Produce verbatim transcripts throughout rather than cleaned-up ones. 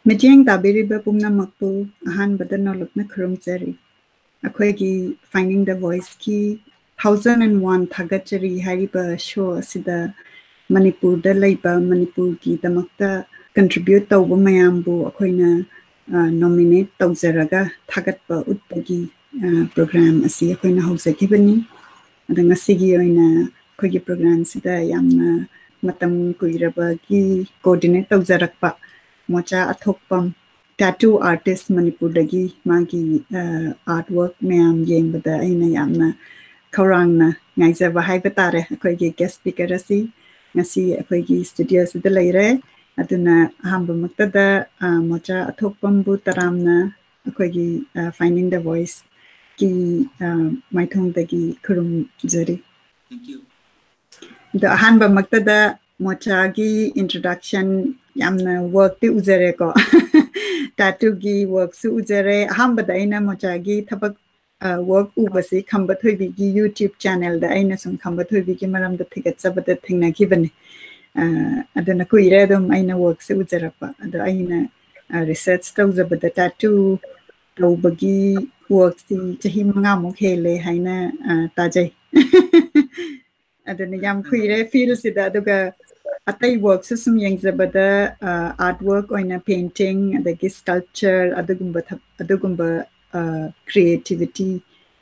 ꯃꯤꯠꯌꯦꯡ ꯇꯥꯕꯤꯔꯤꯕ ꯄꯨꯝꯅꯃꯛꯄꯨ ꯑꯍꯥꯟꯕꯗ ꯅꯣꯂꯨꯛꯅ ꯈꯨꯔꯨꯝꯖꯔꯤ꯫ ꯑꯩꯈꯣꯏꯒꯤ Finding the Voiceꯀꯤ Thousand and One ꯊꯥꯒꯠꯆꯔꯤ ꯍꯥꯏꯔꯤꯕ show ꯑꯁꯤꯗ ꯃꯅꯤꯄꯨꯔꯗ ꯂꯩꯕ ꯃꯅꯤꯄꯨꯔꯒꯤꯗꯃꯛꯇ contribute ꯇꯧꯕ ꯃꯌꯥꯝꯕꯨ ꯑꯩꯈꯣꯏꯅ, ꯑ, nominate ꯇꯧꯖꯔꯒ ꯊꯥꯒꯠꯄ ꯎꯠꯄꯒꯤ, ꯑ, program ꯑꯁꯤ ꯑꯩꯈꯣꯏꯅ ꯍꯧꯖꯈꯤꯕꯅꯤ꯫ ꯑꯗ ꯉꯁꯤꯒꯤ ꯑꯣꯏꯅ ꯑꯩꯈꯣꯏꯒꯤ programꯁꯤꯗ ꯌꯥꯝꯅ ꯃꯇꯝ ꯀꯨꯏꯔꯕꯒꯤ coordinate ꯇꯧꯖꯔꯛꯄ ꯃꯣꯆꯥ ꯑꯊꯣꯛꯄꯝ, tattoo artist ꯃꯅꯤꯄꯨꯔꯗꯒꯤ, ꯃꯥꯒꯤ, ꯑ, artwork ꯃꯌꯥꯝ ꯌꯦꯡꯕꯗ ꯑꯩꯅ ꯌꯥꯝꯅ ꯈꯧꯔꯥꯡꯅ ꯉꯥꯏꯖꯕ ꯍꯥꯏꯕ ꯇꯥꯔꯦ ꯑꯩꯈꯣꯏꯒꯤ guest speaker ꯑꯁꯤ ꯉꯁꯤ ꯑꯩꯈꯣꯏꯒꯤ studioꯁꯤꯗ ꯂꯩꯔꯦ꯫ ꯑꯗꯨꯅ ꯑꯍꯥꯟꯕꯃꯛꯇꯗ, ꯑ, ꯃꯣꯆꯥ ꯑꯊꯣꯛꯄꯝꯕꯨ ꯇꯔꯥꯝꯅ ꯑꯩꯈꯣꯏꯒꯤ, ꯑ, Finding the Voiceꯀꯤ, ꯑ, ꯃꯥꯏꯊꯣꯡꯗꯒꯤ ꯈꯨꯔꯨꯝꯖꯔꯤ꯫ Thank you. ꯑꯗꯣ ꯑꯍꯥꯟꯕꯃꯛꯇꯗ ꯃꯣꯆꯥꯒꯤ introduction, ꯌꯥꯝꯅ workꯇꯤ ꯎꯖꯔꯦꯀꯣ꯫ Tattooꯒꯤ workꯁꯨ ꯎꯖꯔꯦ꯫ ꯑꯍꯥꯟꯕꯗ ꯑꯩꯅ ꯃꯣꯆꯥꯒꯤ ꯊꯕꯛ, ꯑ, work ꯎꯕꯁꯤ ꯈꯝꯕ ꯊꯣꯏꯕꯤꯒꯤ YouTube channelꯗ ꯑꯩꯅ ꯁꯨꯝ ꯈꯝꯕ ꯊꯣꯏꯕꯤꯒꯤ ꯃꯔꯝꯗ ꯊꯤꯒꯠꯆꯕꯗ ꯊꯦꯡꯅꯈꯤꯕꯅꯤ꯫ ꯑ, ꯑꯗꯨꯅ ꯀꯨꯏꯔꯦ ꯑꯗꯨꯝ ꯑꯩꯅ workꯁꯦ ꯎꯖꯔꯛꯄ꯫ ꯑꯗꯣ ꯑꯩꯅ, ꯑ, research ꯇꯧꯖꯕꯗ tattoo ꯇꯧꯕꯒꯤ workꯁꯤ ꯆꯍꯤ ꯃꯉꯥꯃꯨꯛ ꯍꯦꯜꯂꯦ ꯍꯥꯏꯅ, ꯑ, ꯇꯥꯖꯩ꯫ ꯑꯗꯨꯅ ꯌꯥꯝ ꯀꯨꯏꯔꯦ fieldꯁꯤꯗ꯫ ꯑꯗꯨꯒ ꯑꯇꯩ workꯁꯨ ꯁꯨꯝ ꯌꯦꯡꯖꯕꯗ, ꯑ, artwork ꯑꯣꯏꯅ painting, ꯑꯗꯒꯤ sculpture, ꯑꯗꯨꯒꯨꯝꯕ ꯊ-, ꯑꯗꯨꯒꯨꯝꯕ, ꯑ, creativity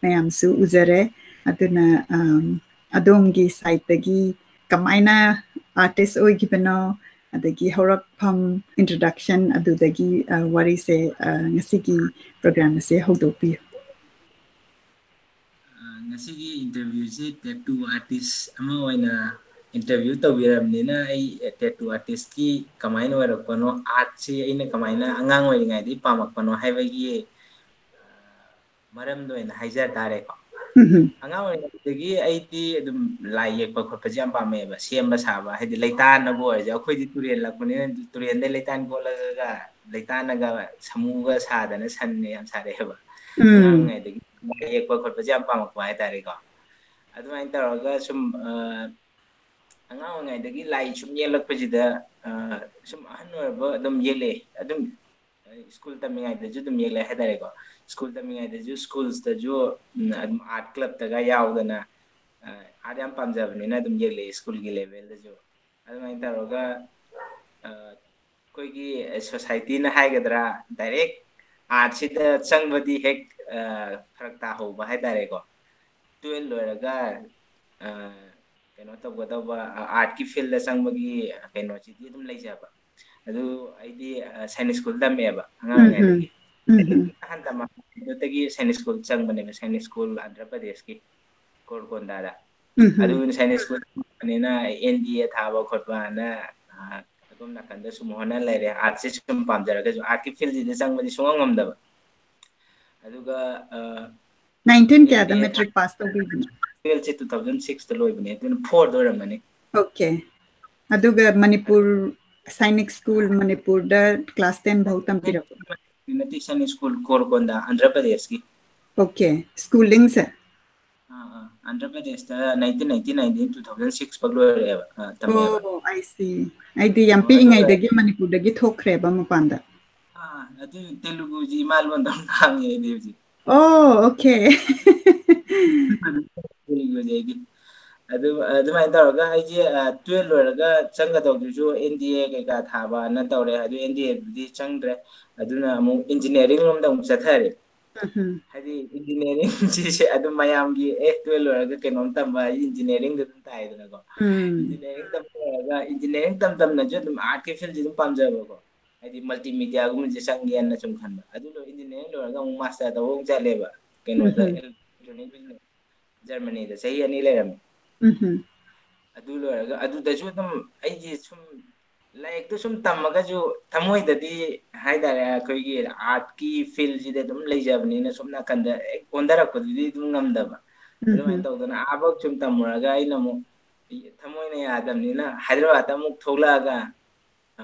ꯃꯌꯥꯝꯁꯨ ꯎꯖꯔꯦ꯫ ꯑꯗꯨꯅ, ꯑꯝ, ꯑꯗꯣꯝꯒꯤ sideꯇꯒꯤ ꯀꯃꯥꯏꯅ artist ꯑꯣꯏꯈꯤꯕꯅꯣ, ꯑꯗꯒꯤ ꯍꯧꯔꯛꯐꯝ, introduction, ꯑꯗꯨꯗꯒꯤ, ꯑ, ꯋꯥꯔꯤꯁꯦ, ꯑ, ꯉꯁꯤꯒꯤ program ꯑꯁꯦ ꯍꯧꯗꯣꯛꯄꯤꯌꯨ꯫ ꯑ, ꯉꯁꯤꯒꯤ interviewꯁꯤ tattoo artist ꯑꯃ ꯑꯣꯏꯅ interview ꯇꯧꯕꯤꯔꯕꯅꯤꯅ, ꯑꯩ tattoo artistꯀꯤ ꯀꯃꯥꯏꯅ ꯑꯣꯏꯔꯛꯄꯅꯣ, artꯁꯤ ꯑꯩꯅ ꯀꯃꯥꯏꯅ ꯑꯉꯥꯡ ꯑꯣꯏꯔꯤꯉꯩꯗꯒꯤ ꯄꯥꯝꯃꯛꯄꯅꯣ ꯍꯥꯏꯕꯒꯤ, ꯑ, ꯃꯔꯝꯗ ꯑꯣꯏꯅ ꯍꯥꯏꯖ ꯇꯥꯔꯦꯀꯣ꯫ ꯎꯝ꯫ ꯑꯉꯥꯡ ꯑꯣꯏꯔꯤꯉꯩꯗꯒꯤ ꯑꯩꯗꯤ ꯑꯗꯨꯝ ꯂꯥꯏ ꯌꯦꯛꯄ ꯈꯣꯠꯄꯁꯦ ꯌꯥꯝ ꯄꯥꯝꯃꯛꯑꯦꯕ, ꯁꯦꯝꯕ ꯁꯥꯕ, ꯍꯥꯏꯗꯤ ꯂꯩꯇꯥꯟꯅꯕꯨ ꯑꯣꯏꯔꯁꯨ, ꯑꯩꯈꯣꯏꯗꯤ ꯇꯨꯔꯦꯜ ꯅꯛꯄꯅꯤꯅ ꯇꯨꯔꯦꯜꯗ ꯂꯩꯇꯥꯟ ꯀꯣꯠꯂꯒ ꯂꯩꯇꯥꯟꯅꯒ ꯁꯥꯃꯨꯒ ꯁꯥꯗꯅ ꯁꯟꯒ ꯌꯥꯝ ꯁꯥꯔꯛꯑꯦꯕ꯫ ꯎꯝ꯫ ꯑꯉꯥꯡ ꯑꯣꯏꯔꯤꯉꯩꯗꯒꯤ ꯂꯥꯏ ꯌꯦꯛꯄ ꯈꯣꯠꯄꯁꯦ ꯌꯥꯝ ꯄꯥꯝꯃꯛꯄ ꯍꯥꯏꯇꯥꯔꯦꯀꯣ꯫ ꯑꯗꯨꯃꯥꯏꯅ ꯇꯧꯔꯒ ꯁꯨꯝ, ꯑ, ꯑꯉꯥꯡ ꯑꯣꯏꯔꯤꯉꯩꯗꯒꯤ ꯂꯥꯏ ꯁꯨꯝ ꯌꯦꯛꯂꯛꯄꯁꯤꯗ, ꯑ, ꯁꯨꯝ ꯑꯍꯟ ꯑꯣꯏꯔꯕ ꯑꯗꯨꯝ ꯌꯦꯛꯂꯛꯑꯦ꯫ ꯑꯗꯨꯝ, ꯑ, ꯁ꯭ꯀꯨꯜ ꯇꯝꯃꯤꯉꯩꯗꯁꯨ ꯑꯗꯨꯝ ꯌꯦꯛꯂꯛꯑꯦ ꯍꯥꯏꯇꯥꯔꯦꯀꯣ꯫ ꯁ꯭ꯀꯨꯜ ꯇꯝꯃꯤꯉꯩꯗꯁꯨ, ꯁ꯭ꯀꯨꯜꯁꯇꯁꯨ, ꯎꯝ, ꯑꯗꯨꯝ ꯑꯥꯔꯠ ꯀ꯭ꯂꯕꯇꯒ ꯌꯥꯎꯗꯅ, ꯑ, ꯑꯥꯔꯠ ꯌꯥꯝ ꯄꯥꯝꯖꯕꯅꯤꯅ ꯑꯗꯨꯝ ꯌꯦꯛꯂꯛꯑꯦ ꯁ꯭ꯀꯨꯜꯒꯤ ꯂꯦꯚꯦꯜꯗꯁꯨ꯫ ꯑꯗꯨꯃꯥꯏꯅ ꯇꯧꯔꯒ, ꯑ, ꯑꯩꯈꯣꯏꯒꯤ ꯁꯣꯁꯥꯏꯇꯤꯅ ꯍꯥꯏꯒꯗ꯭ꯔꯥ, ꯗꯥꯏꯔꯦꯛ ꯑꯥꯔꯠꯁꯤꯗ ꯆꯪꯕꯗꯤ ꯍꯦꯛ, ꯑ, ꯐꯔꯛ ꯇꯥꯍꯧꯕ ꯍꯥꯏꯇꯥꯔꯦꯀꯣ꯫ ꯇꯨꯌꯦꯜꯞ ꯂꯣꯏꯔꯒ, ꯑ, ꯀꯩꯅꯣ ꯇꯧꯒꯗꯧꯕ, ꯑ, ꯑꯥꯔꯠꯀꯤ ꯐꯤꯜꯗ ꯆꯪꯕꯒꯤ ꯀꯩꯅꯣꯁꯤꯗꯤ ꯑꯗꯨꯝ ꯂꯩꯖꯕ꯫ ꯑꯗꯨ ꯑꯩꯗꯤ, ꯑ, ꯁꯥꯏꯅꯤꯛ ꯁ꯭ꯀꯨꯜ ꯇꯝꯃꯦꯕ ꯑꯉꯥꯡ ꯎꯝ, ꯎꯝ, ꯑꯣꯏꯔꯤꯉꯩꯗꯒꯤ꯫ ꯎꯝ, ꯎꯝ꯫ ꯑꯍꯥꯟ ꯇꯝꯃꯛꯄꯗꯒꯤ ꯁꯥꯏꯅꯤꯛ ꯁ꯭ꯀꯨꯜ ꯆꯪꯕꯅꯦꯕ, ꯁꯥꯏꯅꯤꯛ ꯁ꯭ꯀꯨꯜ ꯑꯟꯙ꯭ꯔ ꯄ꯭ꯔꯗꯦꯁꯀꯤ ꯒꯣꯜꯀꯣꯟꯗꯥꯗ꯫ ꯎꯝ, ꯎꯝ꯫ ꯑꯗꯨ ꯁꯥꯏꯅꯤꯛ ꯁ꯭ꯀꯨꯜ ꯇꯝꯕꯅꯤꯅ ꯑꯦꯟ ꯗꯤ ꯑꯦ ꯊꯥꯕ ꯈꯣꯠꯄꯅ, ꯑ, ꯑꯗꯣꯝ ꯅꯥꯀꯟꯗ ꯁꯨꯝ ꯍꯣꯠꯅ ꯂꯩꯔꯦ꯫ ꯑꯥꯔꯠꯁꯦ ꯁꯨꯝ ꯄꯥꯝꯖꯔꯒꯁꯨ ꯑꯥꯔꯠꯀꯤ ꯐꯤꯜꯁꯤꯗ ꯆꯪꯕꯗꯤ ꯁꯨꯡꯉꯝ ꯉꯝꯗꯕ꯫ ꯑꯗꯨꯒ, ꯑ, ꯅꯥꯏꯟꯇꯤꯟ ꯀꯌꯥꯗ ꯃꯦꯇ꯭ꯔꯤꯛ ꯄꯥꯁ ꯇꯧꯕꯤꯕꯅꯣ? ꯇꯨꯌꯦꯜꯞꯁꯦ ꯇꯨ ꯊꯥꯎꯖꯟ ꯁꯤꯛꯁꯇ ꯂꯣꯏꯕꯅꯦ, ꯑꯗꯨꯅ ꯐꯣꯔꯗ ꯑꯣꯏꯔꯝꯃꯅꯤ꯫ ꯑꯣꯀꯦ꯫ ꯑꯗꯨꯒ ꯃꯅꯤꯄꯨꯔ ꯁꯥꯏꯅꯤꯛ ꯁ꯭ꯀꯨꯜ ꯃꯅꯤꯄꯨꯔꯗ ꯀ꯭ꯂꯥꯁ ꯇꯦꯟ ꯐꯥꯎ ꯇꯝꯕꯤꯔꯛꯄ? ꯅꯠꯇꯦ, ꯁꯥꯏꯅꯤꯛ ꯁ꯭ꯀꯨꯜ ꯀꯣꯔꯀꯣꯟꯗ, ꯑꯟꯙ꯭ꯔ ꯄ꯭ꯔꯗꯦꯁꯀꯤ꯫ ꯑꯣꯀꯦ꯫ ꯁ꯭ꯀꯨꯂꯤꯡꯁꯦ? ꯑꯥ, ꯑꯥ꯫ ꯑꯟꯙ꯭ꯔ ꯄ꯭ꯔꯗꯦꯁꯇ ꯅꯥꯏꯟꯇꯤꯟ ꯅꯥꯏꯟꯇꯤ ꯅꯥꯏꯟꯗꯒꯤ ꯇꯨ ꯊꯥꯎꯖꯟ ꯁꯤꯛꯁ ꯐꯥꯎ ꯂꯣꯏꯔꯛꯑꯦꯕ, ꯑ, ꯇꯝꯃꯛꯑꯦꯕ꯫ ꯑꯣ, I see꯫ ꯑꯩꯗꯤ ꯌꯥꯝ ꯑꯣ, ꯑꯗꯨꯒ ꯄꯤꯛꯏꯉꯩꯗꯒꯤ ꯃꯅꯤꯄꯨꯔꯗꯒꯤ ꯊꯣꯛꯈ꯭ꯔꯦꯕ ꯃꯄꯥꯟꯗ꯫ ꯑꯥ, ꯑꯗꯨ ꯇꯦꯂꯨꯒꯨꯁꯤ ꯏꯃꯥ ꯂꯣꯟꯗ ꯉꯥꯡꯉꯦ ꯑꯩꯗꯤ ꯍꯧꯖꯤꯛ꯫ ꯑꯣ, ꯑꯣꯀꯦ꯫ ꯇꯦꯂꯨꯒꯨꯁꯦ ꯑꯩꯗꯤ꯫ ꯑꯗꯨ, ꯑꯗꯨꯃꯥꯏꯅ ꯇꯧꯔꯒ ꯑꯩꯁꯦ, ꯑ, ꯇꯨꯌꯦꯜꯞ ꯂꯣꯏꯔꯒ ꯆꯪꯒꯗꯧꯗꯨꯁꯨ ꯑꯦꯟ ꯗꯤ ꯑꯦ ꯀꯩꯀꯥ ꯊꯥꯕꯅ ꯇꯧꯔꯦ꯫ ꯑꯗꯨ ꯑꯦꯟ ꯗꯤ ꯑꯦꯗꯨꯗꯤ ꯆꯪꯗ꯭ꯔꯦ꯫ ꯑꯗꯨꯅ ꯑꯃꯨꯛ ꯏꯟꯖꯤꯅꯤꯌꯥꯔꯤꯡ ꯂꯣꯝꯗ ꯑꯃꯨꯛ ꯆꯠꯊꯔꯦ꯫ ꯎꯝ꯫ ꯍꯥꯏꯗꯤ ꯏꯟꯖꯤꯅꯤꯌꯥꯔꯤꯡꯁꯤꯁꯦ ꯑꯗꯨꯝ ꯃꯌꯥꯝꯒꯤ, ꯑꯦ, ꯇꯨꯌꯦꯜꯞ ꯂꯣꯏꯔꯒ ꯀꯩꯅꯣꯝ ꯇꯝꯕ ꯍꯥꯏꯗꯤ ꯏꯟꯖꯤꯅꯤꯌꯥꯔꯤꯡꯗ ꯑꯗꯨꯝ ꯇꯥꯏꯗꯅꯀꯣ꯫ ꯎꯝ꯫ ꯏꯟꯖꯤꯅꯤꯌꯥꯔꯤꯡ ꯇꯝꯕ ꯂꯣꯏꯔꯒ, ꯏꯟꯖꯤꯅꯤꯌꯥꯔꯤꯡ ꯇꯝ ꯇꯝꯅꯁꯨ ꯑꯗꯨꯝ ꯑꯥꯔꯠꯀꯤ ꯐꯤꯜꯁꯦ ꯑꯗꯨꯝ ꯄꯥꯝꯖꯕꯀꯣ꯫ ꯍꯥꯏꯗꯤ ꯃꯜꯇꯤꯃꯤꯗꯤꯌꯥꯒꯨꯝꯕꯁꯦ ꯆꯪꯒꯦꯅ ꯁꯨꯝ ꯈꯟꯕ꯫ ꯑꯗꯨ ꯂꯣꯏ, ꯏꯟꯖꯤꯅꯤꯌꯥꯔꯤꯡ ꯂꯣꯏꯔꯒ ꯑꯃꯨꯛ ꯃꯥꯁꯇꯔ ꯇꯧꯕ ꯑꯃꯨꯛ ꯆꯠꯂꯦꯕ꯫ ꯀꯩꯅꯣꯗ, ꯎꯝ꯫ ꯏꯂꯦꯛꯇ꯭ꯔꯣꯅꯤꯛ ꯕꯤꯖꯤꯅꯦꯁ, ꯖꯔꯃꯅꯤꯗ ꯆꯍꯤ ꯑꯅꯤ ꯂꯩꯔꯝꯃꯦ꯫ ꯎꯝ꯫ ꯑꯗꯨ ꯂꯣꯏꯔꯒ ꯑꯗꯨꯗꯁꯨ ꯑꯗꯨꯝ ꯑꯩꯁꯦ ꯁꯨꯝ ꯂꯥꯏꯔꯤꯛꯇꯨ ꯁꯨꯝ ꯇꯝꯃꯒꯁꯨ ꯊꯃꯣꯏꯗꯗꯤ ꯍꯥꯏꯇꯥꯔꯦ, ꯑꯩꯈꯣꯏꯒꯤ ꯑꯥꯔꯠꯀꯤ ꯐꯤꯜꯁꯤꯗ ꯑꯗꯨꯝ ꯂꯩꯖꯕꯅꯤꯅ ꯁꯨꯝ ꯅꯥꯀꯟꯗ ꯍꯦꯛ ꯑꯣꯟꯊꯔꯛꯄꯗꯨꯗꯤ ꯑꯗꯨꯝ ꯉꯝꯗꯕ꯫ ꯎꯝ꯫ ꯑꯗꯨꯃꯥꯏꯅ ꯇꯧꯗꯅ ꯑꯥꯕꯧ ꯁꯨꯝ ꯇꯝꯃꯨꯔꯒ ꯑꯩꯅ ꯑꯃꯨꯛ ꯊꯃꯣꯏꯅ ꯌꯥꯗꯕꯅꯤꯅ ꯍꯥꯏꯗ꯭ꯔꯕꯥꯗꯇ ꯑꯃꯨꯛ ꯊꯣꯛꯂꯛꯑꯒ, ꯑ,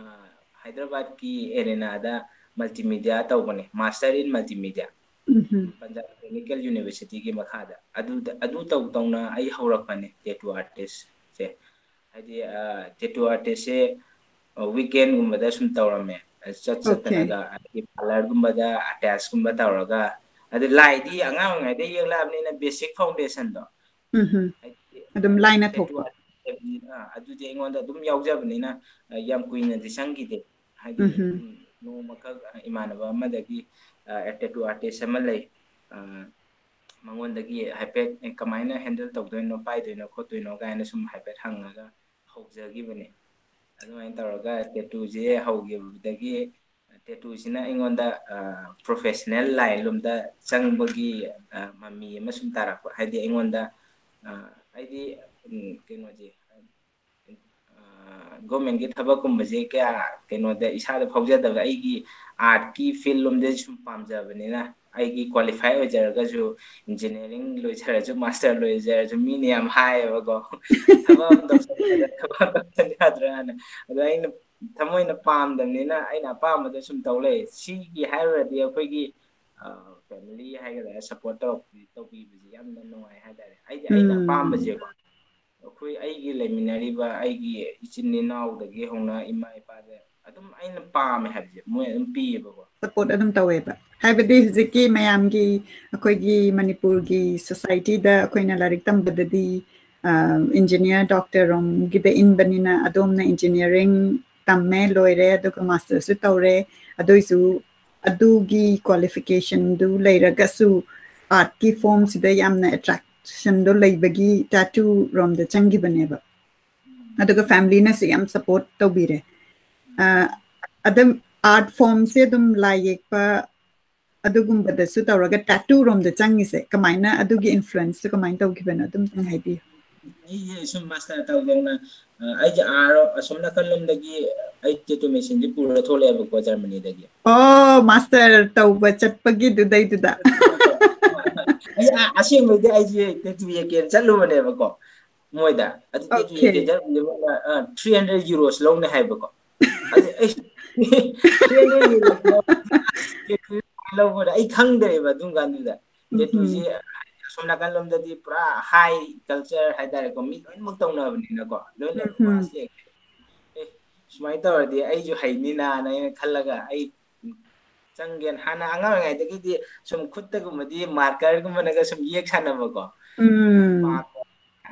ꯍꯥꯏꯗ꯭ꯔꯕꯥꯗꯀꯤ ꯑꯦꯔꯦꯅꯥꯗ ꯃꯜꯇꯤꯃꯤꯗꯤꯌꯥ ꯇꯧꯕꯅꯦ, Master in Multimedia꯫ ꯎꯝ꯫ ꯄꯟꯖꯥꯕ ꯇꯦꯛꯅꯤꯀꯦꯜ ꯌꯨꯅꯤꯚꯔꯁꯤꯇꯤꯒꯤ ꯃꯈꯥꯗ꯫ ꯑꯗꯨꯗ, ꯑꯗꯨ ꯇꯧ ꯇꯧꯅ ꯑꯩ ꯍꯧꯔꯛꯄꯅꯦ ꯇꯦꯇꯨ ꯑꯥꯔꯇꯤꯁꯁꯦ꯫ ꯍꯥꯏꯗꯤ ꯇꯦꯇꯨ ꯑꯥꯔꯇꯤꯁꯁꯦ ꯋꯤꯀꯦꯟꯒꯨꯝꯕꯗ ꯁꯨꯝ ꯇꯧꯔꯝꯃꯦ꯫ ꯆꯠ Okay. ꯆꯠꯇꯅꯒ ꯍꯥꯏꯗꯤ ꯄꯥꯔꯂꯔꯒꯨꯝꯕꯗ ꯑꯦꯇꯦꯆꯀꯨꯝꯕ ꯇꯧꯔꯒ, ꯑꯗꯨ ꯂꯥꯏꯗꯤ ꯑꯉꯥꯡ ꯑꯣꯏꯔꯤꯉꯩꯗ ꯌꯦꯛꯂꯛꯑꯕꯅꯤꯅ ꯕꯦꯁꯤꯛ ꯐꯥꯎꯟꯗꯦꯁꯟꯗꯣ ꯎꯝ ꯍꯥꯏꯗꯤ ꯑꯗꯨꯝ ꯂꯥꯏꯅ ꯇꯦꯇꯨ ꯊꯣꯛꯄ. ꯑꯥꯔꯇꯤꯁ ꯑꯥ, ꯑꯗꯨꯗꯤ ꯑꯩꯉꯣꯟꯗ ꯑꯗꯨꯝ ꯌꯥꯎꯖꯕꯅꯤꯅ ꯑ, ꯌꯥꯝ ꯀꯨꯏꯅꯗꯤ ꯆꯪꯈꯤꯗꯦ꯫ ꯍꯥꯏꯗꯤ ꯎꯝꯍꯨꯝ. ꯎꯝ, ꯅꯣꯡꯃꯈꯛ ꯑ, ꯏꯃꯥꯟꯅꯕ ꯑꯃꯗꯒꯤ ꯇꯦꯇꯨ ꯑꯥꯔꯇꯤꯁ ꯑꯃ ꯂꯩ, ꯑ, ꯃꯉꯣꯟꯗꯒꯤ ꯍꯥꯏꯐꯦꯠ ꯑꯦ, ꯀꯃꯥꯏꯅ ꯍꯦꯟꯗꯜ ꯇꯧꯗꯣꯏꯅꯣ, ꯄꯥꯏꯗꯣꯏꯅꯣ ꯈꯣꯠꯇꯣꯏꯅꯣ ꯀꯥꯏꯅ ꯁꯨꯝ ꯍꯥꯏꯐꯦꯠ ꯍꯪꯉꯒ ꯍꯧꯖꯈꯤꯕꯅꯦ꯫ ꯑꯗꯨꯃꯥꯏꯅ ꯇꯧꯔꯒ ꯇꯦꯇꯨꯁꯦ ꯍꯧꯈꯤꯕꯗꯒꯤ ꯇꯦꯇꯨꯁꯤꯅ ꯑꯩꯉꯣꯟꯗ ꯄ꯭ꯔꯣꯐꯦꯁꯅꯦꯜ ꯂꯥꯏꯟ ꯂꯣꯝꯗ ꯆꯪꯕꯒꯤ ꯑ, ꯃꯃꯤ ꯑꯃ ꯁꯨꯝ ꯇꯥꯔꯛꯄ꯫ ꯍꯥꯏꯗꯤ ꯑꯩꯉꯣꯟꯗ ꯑ, ꯑꯩꯗꯤ ꯎꯝ, ꯀꯩꯅꯣꯁꯦ, ꯒꯣꯔꯃꯦꯟꯒꯤ ꯊꯕꯛꯀꯨꯝꯕꯁꯦ ꯀꯌꯥ ꯀꯩꯅꯣꯗ ꯏꯁꯥꯗ ꯐꯥꯎꯖꯗꯕ, ꯑꯩꯒꯤ ꯑꯥꯔꯠꯀꯤ ꯐꯤꯜ ꯂꯣꯝꯗ ꯁꯨꯝ ꯄꯥꯝꯖꯕꯅꯤꯅ, ꯑꯩꯒꯤ ꯀ꯭ꯋꯥꯂꯤꯐꯥꯏ ꯑꯣꯏꯖꯔꯒꯁꯨ, ꯏꯟꯖꯤꯅꯤꯌꯥꯔꯤꯡ ꯂꯣꯏꯖꯔꯁꯨ, ꯃꯥꯁꯇꯔ ꯂꯣꯏꯖꯔꯁꯨ, ꯃꯤꯅ ꯌꯥꯝ ꯍꯥꯏꯌꯦꯕꯀꯣ, ꯊꯕꯛ ꯑꯃ ꯇꯧꯁꯟ ꯌꯥꯗ꯭ꯔꯥ, ꯊꯕꯛ ꯑꯃ ꯇꯧꯁꯟ ꯌꯥꯗ꯭ꯔꯥꯅ. ꯑꯗꯣ ꯑꯩꯅ ꯊꯃꯣꯏꯅ ꯄꯥꯝꯗꯕꯅꯤꯅ ꯑꯩꯅ ꯑꯄꯥꯝꯕꯗꯣ ꯁꯨꯝ ꯇꯧ ꯂꯩ꯫ ꯁꯤꯒꯤ ꯍꯥꯏꯔꯨꯔꯗꯤ ꯑꯩꯈꯣꯏꯒꯤ ꯐꯦꯃꯤꯂꯤ ꯍꯥꯏꯒꯗ꯭ꯔꯥ, ꯁꯞꯄꯣꯔꯠ ꯇꯧꯔꯛꯄꯤ ꯇꯧꯕꯤꯕꯁꯦ ꯌꯥꯝꯅ ꯅꯨꯡꯉꯥꯏ ꯍꯥꯏꯇꯥꯔꯦ꯫ ꯑꯩꯗꯤ ꯑꯩꯅ ꯎꯝ. ꯑꯄꯥꯝꯕꯁꯦꯀꯣ, ꯑꯩꯈꯣꯏ ꯑꯩꯒꯤ ꯂꯩꯃꯤꯟꯅꯔꯤꯕ ꯑꯩꯒꯤ ꯏꯆꯤꯟ ꯏꯅꯥꯎꯗꯒꯤ ꯍꯧꯅ ꯏꯃꯥ ꯏꯄꯥꯗ ꯑꯗꯨꯝ ꯑꯩꯅ ꯄꯥꯝꯃꯦ ꯍꯥꯏꯕꯁꯦ ꯃꯣꯏ ꯑꯗꯨꯝ ꯄꯤꯌꯦꯕꯀꯣ꯫ ꯁꯞꯄꯣꯔꯠ ꯑꯗꯨꯝ ꯇꯧꯋꯦꯕ, ꯍꯥꯏꯕꯗꯤ ꯍꯧꯖꯤꯛꯀꯤ ꯃꯌꯥꯝꯒꯤ, ꯑꯩꯈꯣꯏꯒꯤ ꯃꯅꯤꯄꯨꯔꯒꯤ ꯁꯣꯁꯥꯏꯇꯤꯗ ꯑꯩꯈꯣꯏꯅ ꯂꯥꯏꯔꯤꯛ ꯇꯝꯕꯗꯗꯤ ꯏꯟꯖꯤꯅꯤꯌꯥꯔ ꯗꯣꯛꯇꯔ ꯔꯣꯝꯒꯤꯗ ꯏꯟꯕꯅꯤꯅ ꯑꯗꯣꯝꯅ ꯏꯟꯖꯤꯅꯤꯌꯥꯔꯤꯡ ꯇꯝꯃꯦ, ꯂꯣꯏꯔꯦ, ꯑꯗꯨꯒ ꯃꯥꯁꯇꯔꯁꯨ ꯇꯧꯔꯦ, ꯑꯗꯨꯏꯁꯨ ꯑꯗꯨꯒꯤ ꯀ꯭ꯋꯥꯂꯤꯐꯤꯀꯦꯁꯟꯗꯨ ꯂꯩꯔꯒꯁꯨ ꯑꯥꯔꯠꯀꯤ ꯐꯣꯝꯁꯤꯗ ꯌꯥꯝꯅ ꯑꯦꯇ꯭ꯔꯦꯛꯁꯟꯗꯣ ꯂꯩꯕꯒꯤ ꯇꯦꯇꯨ ꯔꯣꯝꯗ ꯆꯪꯈꯤꯕꯅꯦꯕ꯫ ꯑꯗꯨꯒ ꯐꯦꯃꯤꯂꯤꯅꯁꯨ ꯌꯥꯝ ꯁꯞꯄꯣꯔꯠ ꯇꯧꯕꯤꯔꯦ. ꯑ, ꯑꯗꯨꯝ ꯑꯥꯔꯠ ꯐꯣꯝꯁꯦ ꯑꯗꯨꯝ ꯂꯥꯏ ꯌꯦꯛꯄ ꯑꯗꯨꯒꯨꯝꯕꯗꯁꯨ ꯇꯧꯔꯒ ꯇꯦꯇꯨ ꯔꯣꯝꯗ ꯆꯪꯉꯤꯁꯦ ꯀꯃꯥꯏꯅ, ꯑꯗꯨꯒꯤ ꯏꯟꯐ꯭ꯂꯨꯌꯦꯟꯁꯁꯦ ꯀꯃꯥꯏꯅ ꯇꯧꯈꯤꯕꯅꯣ ꯑꯗꯨꯝꯇꯪ ꯍꯥꯏꯕꯤꯌꯨ. ꯑꯩꯁꯦ ꯁꯨꯝ ꯃꯥꯁꯇꯔ ꯇꯧꯗꯧꯅ ꯑ, ꯑꯩꯁꯦ ꯑꯥꯔ ꯑꯁꯣꯝ ꯅꯥꯀꯜ ꯂꯣꯝꯗꯒꯤ ꯑꯩ ꯇꯦꯇꯨ ꯃꯦꯆꯤꯟꯁꯦ ꯄꯨꯔꯒ ꯊꯣꯛꯂꯛꯑꯦꯕꯀꯣ, ꯖꯔꯃꯅꯤꯗꯒꯤ. ꯑꯣ, ꯃꯥꯁꯇꯔ ꯇꯧꯕ ꯆꯠꯄꯒꯤꯗꯨꯗꯩꯗꯨꯗ. ꯑꯩ ꯑ- ꯑꯁꯦꯡꯕꯩꯗꯤ ꯑꯩꯁꯦ ꯇꯦꯇꯨ ꯌꯦꯛꯀꯦꯅ ꯆꯠꯂꯨꯕꯅꯦꯕꯀꯣ, ꯃꯣꯏꯗ. ꯑꯗꯨ ꯇꯦꯇꯨ Okay. ꯌꯦꯛꯀꯦꯅ ꯆꯠꯂꯨꯕꯗ ꯃꯣꯏꯅ ꯊ꯭ꯔꯤ ꯍꯟꯗ꯭ꯔꯦꯗ ꯌꯨꯔꯣꯁ ꯂꯧꯅꯤ ꯍꯥꯏꯕꯀꯣ. ꯑꯗꯨ ꯑꯩ ꯊ꯭ꯔꯤ ꯍꯟꯗ꯭ꯔꯦꯗ ꯌꯨꯔꯣꯁ ꯂꯧꯕꯗ ꯑꯩ ꯈꯪꯗ꯭ꯔꯦꯕ ꯑꯗꯨꯝ ꯀꯥꯟꯗꯨꯗ. ꯇꯦꯇꯨꯁꯦ ꯎꯝ. ꯁꯣꯝ ꯅꯥꯀꯜ ꯂꯣꯝꯗꯗꯤ ꯄꯨꯔꯥ high culture ꯍꯥꯏꯇꯥꯔꯦꯀꯣ, ꯃꯤ ꯂꯣꯏꯅꯃꯛ ꯇꯧꯅꯕꯅꯤꯅꯀꯣ, ꯂꯣꯏꯅ ꯎꯝ, ꯎꯝ꯫ Mass ꯌꯦꯛ-, ꯑꯦ, ꯁꯨꯃꯥꯏꯅ ꯇꯧꯔꯗꯤ ꯑꯩꯁꯨ ꯍꯩꯅꯤꯅꯥꯅ ꯑꯩꯅ ꯈꯜꯂꯒ, ꯑꯩ ꯆꯪꯒꯦꯅ ꯍꯥꯟꯅ ꯑꯉꯥꯡ ꯑꯣꯏꯔꯤꯉꯩꯗꯒꯤꯗꯤ ꯁꯨꯝ ꯈꯨꯠꯇꯒꯨꯝꯕꯗꯤ marker ꯒꯨꯝꯕꯅꯒ ꯁꯨꯝ ꯌꯦꯛ ꯁꯥꯟꯅꯕꯀꯣ, ꯎꯝ꯫ ꯄꯥꯝꯕ꯫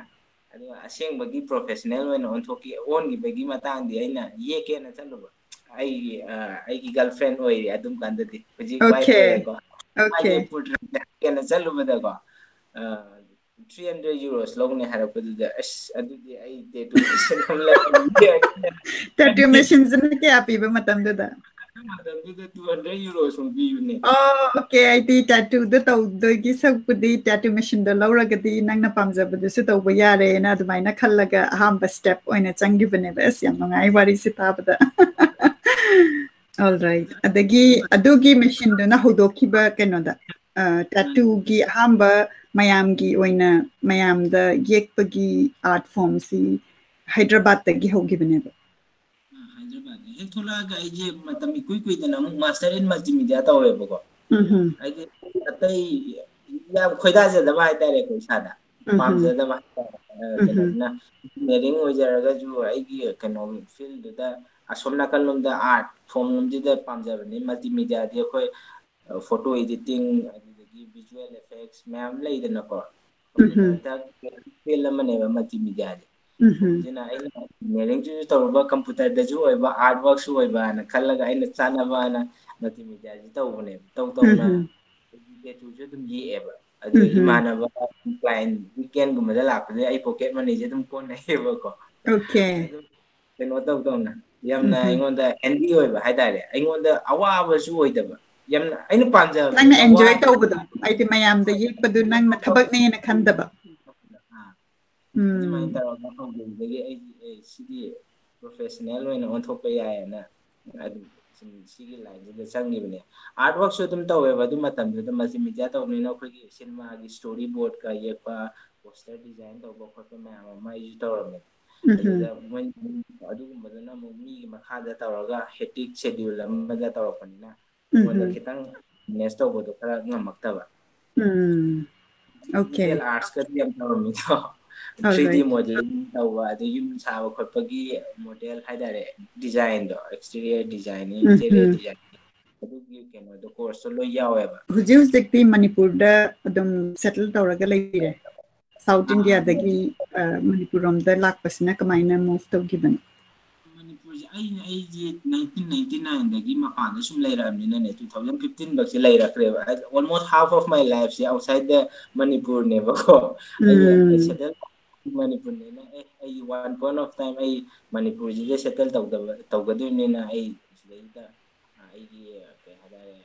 ꯑꯗꯨꯒ ꯑꯁꯦꯡꯕꯒꯤ professional ꯑꯣꯏꯅ ꯑꯣꯟꯊꯣꯛꯈꯤ, ꯑꯣꯟꯈꯤꯕꯒꯤ ꯃꯇꯥꯡꯗꯤ ꯑꯩꯅ ꯌꯦꯛꯀꯦꯅ ꯆꯠꯂꯨꯕ꯫ ꯑꯩꯒꯤ, ꯑ, ꯑꯩꯒꯤ girlfriend ꯑꯣꯏꯔꯤ ꯑꯗꯨꯝ ꯀꯥꯟꯗꯗꯤ, ꯍꯧꯖꯤꯛ wife Okay. ꯑꯣꯏꯔꯦꯀꯣ꯫ Okay. ꯃꯥꯒꯤ portrait ꯌꯦꯛꯀꯦꯅ ꯆꯠꯂꯨꯕꯗꯀꯣ, ꯑ, three hundred euros ꯂꯧꯅꯤ ꯍꯥꯏꯔꯛꯄꯗꯨꯗ, ꯑꯁ, ꯑꯗꯨꯗꯤ ꯑꯩ tattoo machine ꯑꯃ ꯂꯩꯔꯒꯦ꯫ Tattoo machine ꯁꯤꯅ ꯀꯌꯥ ꯄꯤꯕ ꯃꯇꯝꯗꯨꯗ? ꯑꯗꯨ ꯃꯇꯝꯗꯨꯗ two hundred euros ꯃꯨꯛ ꯄꯤꯕꯅꯦ꯫ ꯑꯣ, okay, ꯑꯩꯗꯤ tattoo ꯗ ꯇꯧꯗꯣꯏꯒꯤ ꯁꯔꯨꯛꯄꯨꯗꯤ tattoo machine ꯗꯣ ꯂꯧꯔꯒꯗꯤ ꯅꯪꯅ ꯄꯥꯝꯖꯕꯗꯨꯁꯨ ꯇꯧꯕ ꯌꯥꯔꯦꯅ ꯑꯗꯨꯃꯥꯏꯅ ꯈꯜꯂꯒ ꯑꯍꯥꯟꯕ step ꯑꯣꯏꯅ ꯆꯪꯈꯤꯕꯅꯦꯕ꯫ ꯑꯁ, ꯌꯥꯝ ꯅꯨꯡꯉꯥꯏ ꯋꯥꯔꯤꯁꯦ ꯇꯥꯕꯗ꯫ All right. ꯑꯗꯒꯤ ꯑꯗꯨꯒꯤ machine ꯗꯨꯅ ꯍꯧꯗꯣꯛꯈꯤꯕ ꯀꯩꯅꯣꯗ, ꯑ, tattoo ꯒꯤ ꯑꯍꯥꯟꯕ ꯃꯌꯥꯝꯒꯤ ꯑꯣꯏꯅ, ꯃꯌꯥꯝꯗ ꯌꯦꯛꯄꯒꯤ art form ꯁꯤ ꯍꯥꯏꯗ꯭ꯔꯕꯥꯗꯇꯒꯤ ꯍꯧꯈꯤꯕꯅꯦꯕ꯫ ꯑ, ꯍꯥꯏꯗ꯭ꯔꯕꯥꯗ ꯍꯦꯛ ꯊꯣꯛꯂꯛꯑꯒ ꯑꯩꯁꯦ ꯃꯇꯝ ꯏꯀꯨꯏ ꯀꯨꯏꯗꯅ ꯑꯃꯨꯛ Master in Multimedia ꯇꯧꯋꯦꯕꯀꯣ꯫ ꯎꯝ ꯍꯝ꯫ ꯍꯥꯏꯗꯤ ꯑꯇꯩ ꯌꯥꯝ ꯈꯣꯏꯗꯥꯖꯗꯕ ꯍꯥꯏꯇꯥꯔꯦꯀꯣ ꯏꯁꯥꯗ꯫ ꯎꯝ ꯍꯝ꯫ ꯄꯥꯝꯖꯗꯕ ꯍꯥꯏꯇꯥꯔꯦ꯫ ꯑ, ꯎꯝ ꯍꯝ꯫ ꯀꯩꯅꯣꯗꯨꯅ engineering ꯑꯣꯏꯖꯔꯒꯁꯨ ꯑꯩꯒꯤ ꯀꯩꯅꯣ field ꯗꯨꯗ ꯑꯁꯣꯝ ꯅꯥꯀꯜ ꯂꯣꯝꯗ art form ꯂꯣꯝꯁꯤꯗ ꯄꯥꯝꯖꯕꯅꯤ꯫ Multimedia ꯗꯤ ꯑꯩꯈꯣꯏ, ꯑ, photo editing, ꯑꯗꯨꯗꯒꯤ visual effects ꯃꯌꯥꯝ ꯂꯩꯗꯅꯀꯣ꯫ ꯎꯝ ꯍꯝ꯫ Computer ꯗ field ꯑꯃꯅꯦꯕ Multimedia ꯁꯦ꯫ ꯎꯝ ꯍꯝ꯫ ꯑꯗꯨꯅ ꯑꯩꯅ engineering ꯁꯨ ꯇꯧꯔꯨꯕ, computer ꯗꯁꯨ ꯑꯣꯏꯕ, art work ꯁꯨ ꯑꯣꯏꯕꯅ ꯈꯜꯂꯒ ꯑꯩꯅ ꯆꯥꯅꯕꯅ Multimedia ꯁꯤ ꯇꯧꯕꯅꯦꯕ꯫ ꯇꯧ ꯎꯝ ꯇꯧꯅ ꯍꯝ꯫ ꯑꯩꯒꯤ tattoo ꯁꯨ ꯑꯗꯨꯝ ꯌꯦꯛꯑꯦꯕ꯫ ꯑꯗꯨ ꯎꯝ ꯍꯝ꯫ ꯏꯃꯥꯟꯅꯕ client weekend ꯒꯨꯝꯕꯗ ꯂꯥꯛꯄꯗ ꯑꯩ pocket money ꯁꯦ ꯑꯗꯨꯝ ꯀꯣꯟꯅꯩꯌꯦꯕꯀꯣ꯫ Okay꯫ ꯑꯗꯨꯝ ꯀꯩꯅꯣ ꯇꯧ ꯇꯧꯅ ꯌꯥꯝꯅ ꯎꯝ ꯍꯝ꯫ ꯑꯩꯉꯣꯟꯗ handy ꯑꯣꯏꯕ ꯍꯥꯏꯇꯥꯔꯦ꯫ ꯑꯩꯉꯣꯟꯗ ꯑꯋꯥꯕꯁꯨ ꯑꯣꯏꯗꯕ꯫ ꯌꯥꯝꯅ ꯑꯩꯅ ꯄꯥꯝꯖꯕ, ꯅꯪꯅ ꯌꯥꯝꯅ enjoy ꯋꯥꯕ ꯇꯧꯕꯗꯣ, ꯍꯥꯏꯗꯤ ꯃꯌꯥꯝꯗ ꯌꯦꯛꯄꯗꯨ ꯅꯪꯅ ꯊꯕꯛꯅꯦꯅ ꯈꯟꯗꯕ꯫ ꯑꯥ꯫ ꯎꯝ꯫ ꯑꯗꯨꯃꯥꯏꯅ ꯇꯧꯔꯒ ꯍꯧꯈꯤꯕꯗꯒꯤ ꯑꯩꯗꯤ, "ꯑꯦ, ꯁꯤꯗꯤ professional ꯑꯣꯏꯅ ꯑꯣꯟꯊꯣꯛꯄ ꯌꯥꯏꯌꯦꯅ" ꯑꯗꯨꯝ ꯁꯨꯝ ꯁꯤꯒꯤ line ꯁꯤꯗ ꯆꯪꯈꯤꯕꯅꯦ꯫ Art work ꯁꯨ ꯑꯗꯨꯝ ꯇꯧꯋꯦꯕ ꯑꯗꯨ ꯃꯇꯝꯗꯨꯗ, multimedia ꯇꯧꯕꯅꯤꯅ ꯑꯩꯈꯣꯏꯒꯤ cinema ꯒꯤ story board ꯀ ꯌꯦꯛꯄ, poster design ꯇꯧꯕ ꯈꯣꯠꯄ ꯃꯌꯥꯝ ꯑꯃ ꯑꯩꯁꯨ ꯇꯧꯔꯝꯃꯦ꯫ ꯎꯝ ꯍꯝ꯫ ꯑꯗꯨꯗ ꯃꯣꯏ ꯑꯗꯨꯒꯨꯝꯕꯗꯨꯅ ꯑꯃꯨꯛ ꯃꯤꯒꯤ ꯃꯈꯥꯗ ꯇꯧꯔꯒ hectic schedule ꯑꯃꯗ ꯇꯧꯔꯛꯄꯅꯤꯅ ꯎꯝ ꯑꯩꯉꯣꯟꯗ ꯍꯝ꯫ ꯈꯤꯇꯪ manage ꯇꯧꯕꯗꯣ ꯈꯔ ꯉꯝꯃꯛꯇꯕ꯫ ꯎꯝ꯫ Okay. Visual arts ꯀꯗꯤ ꯌꯥꯝ ꯇꯧꯔꯝꯃꯤꯗꯣ꯫ ꯍꯣꯏ, ꯊ꯭ꯔꯤ ꯗꯤ ꯍꯣꯏ. ꯃꯣꯗꯦꯂꯤꯡ ꯇꯧꯕ, ꯑꯗꯩ ꯌꯨꯝ ꯁꯥꯕ ꯈꯣꯠꯄꯒꯤ ꯃꯣꯗꯦꯜ ꯍꯥꯏꯇꯥꯔꯦ, ꯗꯤꯖꯥꯏꯟꯗꯣ, exterior designing, ꯎꯝ, interior ꯎꯝ. designing, ꯑꯗꯨꯒꯤ ꯀꯩꯅꯣꯗꯣ, ꯀꯣꯔꯁꯇꯣ ꯂꯣꯏ ꯌꯥꯎꯋꯦꯕ꯫ ꯍꯧꯖꯤꯛ ꯍꯧꯖꯤꯛꯇꯤ ꯃꯅꯤꯄꯨꯔꯗ ꯑꯗꯨꯝ ꯁꯦꯇꯜ ꯇꯧꯔꯒ ꯂꯩꯔꯦ꯫ ꯁꯥꯎꯠ ꯑꯥ, ꯏꯟꯗꯤꯌꯥꯗꯒꯤ ꯑ, ꯃꯅꯤꯄꯨꯔ ꯔꯣꯝꯗ ꯂꯥꯛꯄꯁꯤꯅ ꯀꯃꯥꯏꯅ ꯃꯨꯚ ꯇꯧꯈꯤꯕꯅꯣ? ꯃꯅꯤꯄꯨꯔꯁꯦ ꯑꯩ ꯑꯩꯁꯦ ꯅꯥꯏꯟꯇꯤꯟ ꯅꯥꯏꯟꯇꯤ ꯅꯥꯏꯟꯗꯒꯤ ꯃꯄꯥꯟꯗ ꯁꯨꯝ ꯂꯩꯔꯛꯑꯕꯅꯤꯅꯅꯦ, ꯇꯨ ꯊꯥꯎꯖꯟ ꯐꯤꯐꯇꯤꯟ ꯐꯥꯎꯁꯦ ꯂꯩꯔꯛꯈ꯭ꯔꯦꯕ꯫ Almost half of my lifeꯁꯦ outside the ꯃꯅꯤꯄꯨꯔꯅꯦꯕꯀꯣ꯫ ꯑꯩ ꯎꯝ. ꯁꯦꯇꯜ ꯃꯅꯤꯄꯨꯔꯅꯤꯅ, ꯑꯦ, ꯑꯩ one point of time ꯑꯩ ꯃꯅꯤꯄꯨꯔꯁꯤꯗ ꯁꯦꯇꯜ ꯇꯧꯗꯕ ꯇꯧꯒꯗꯣꯏꯅꯤꯅ, ꯑꯩ ꯁꯤꯗꯩꯗ ꯑꯩꯒꯤ ꯀꯩ ꯍꯥꯏꯇꯥꯔꯦ,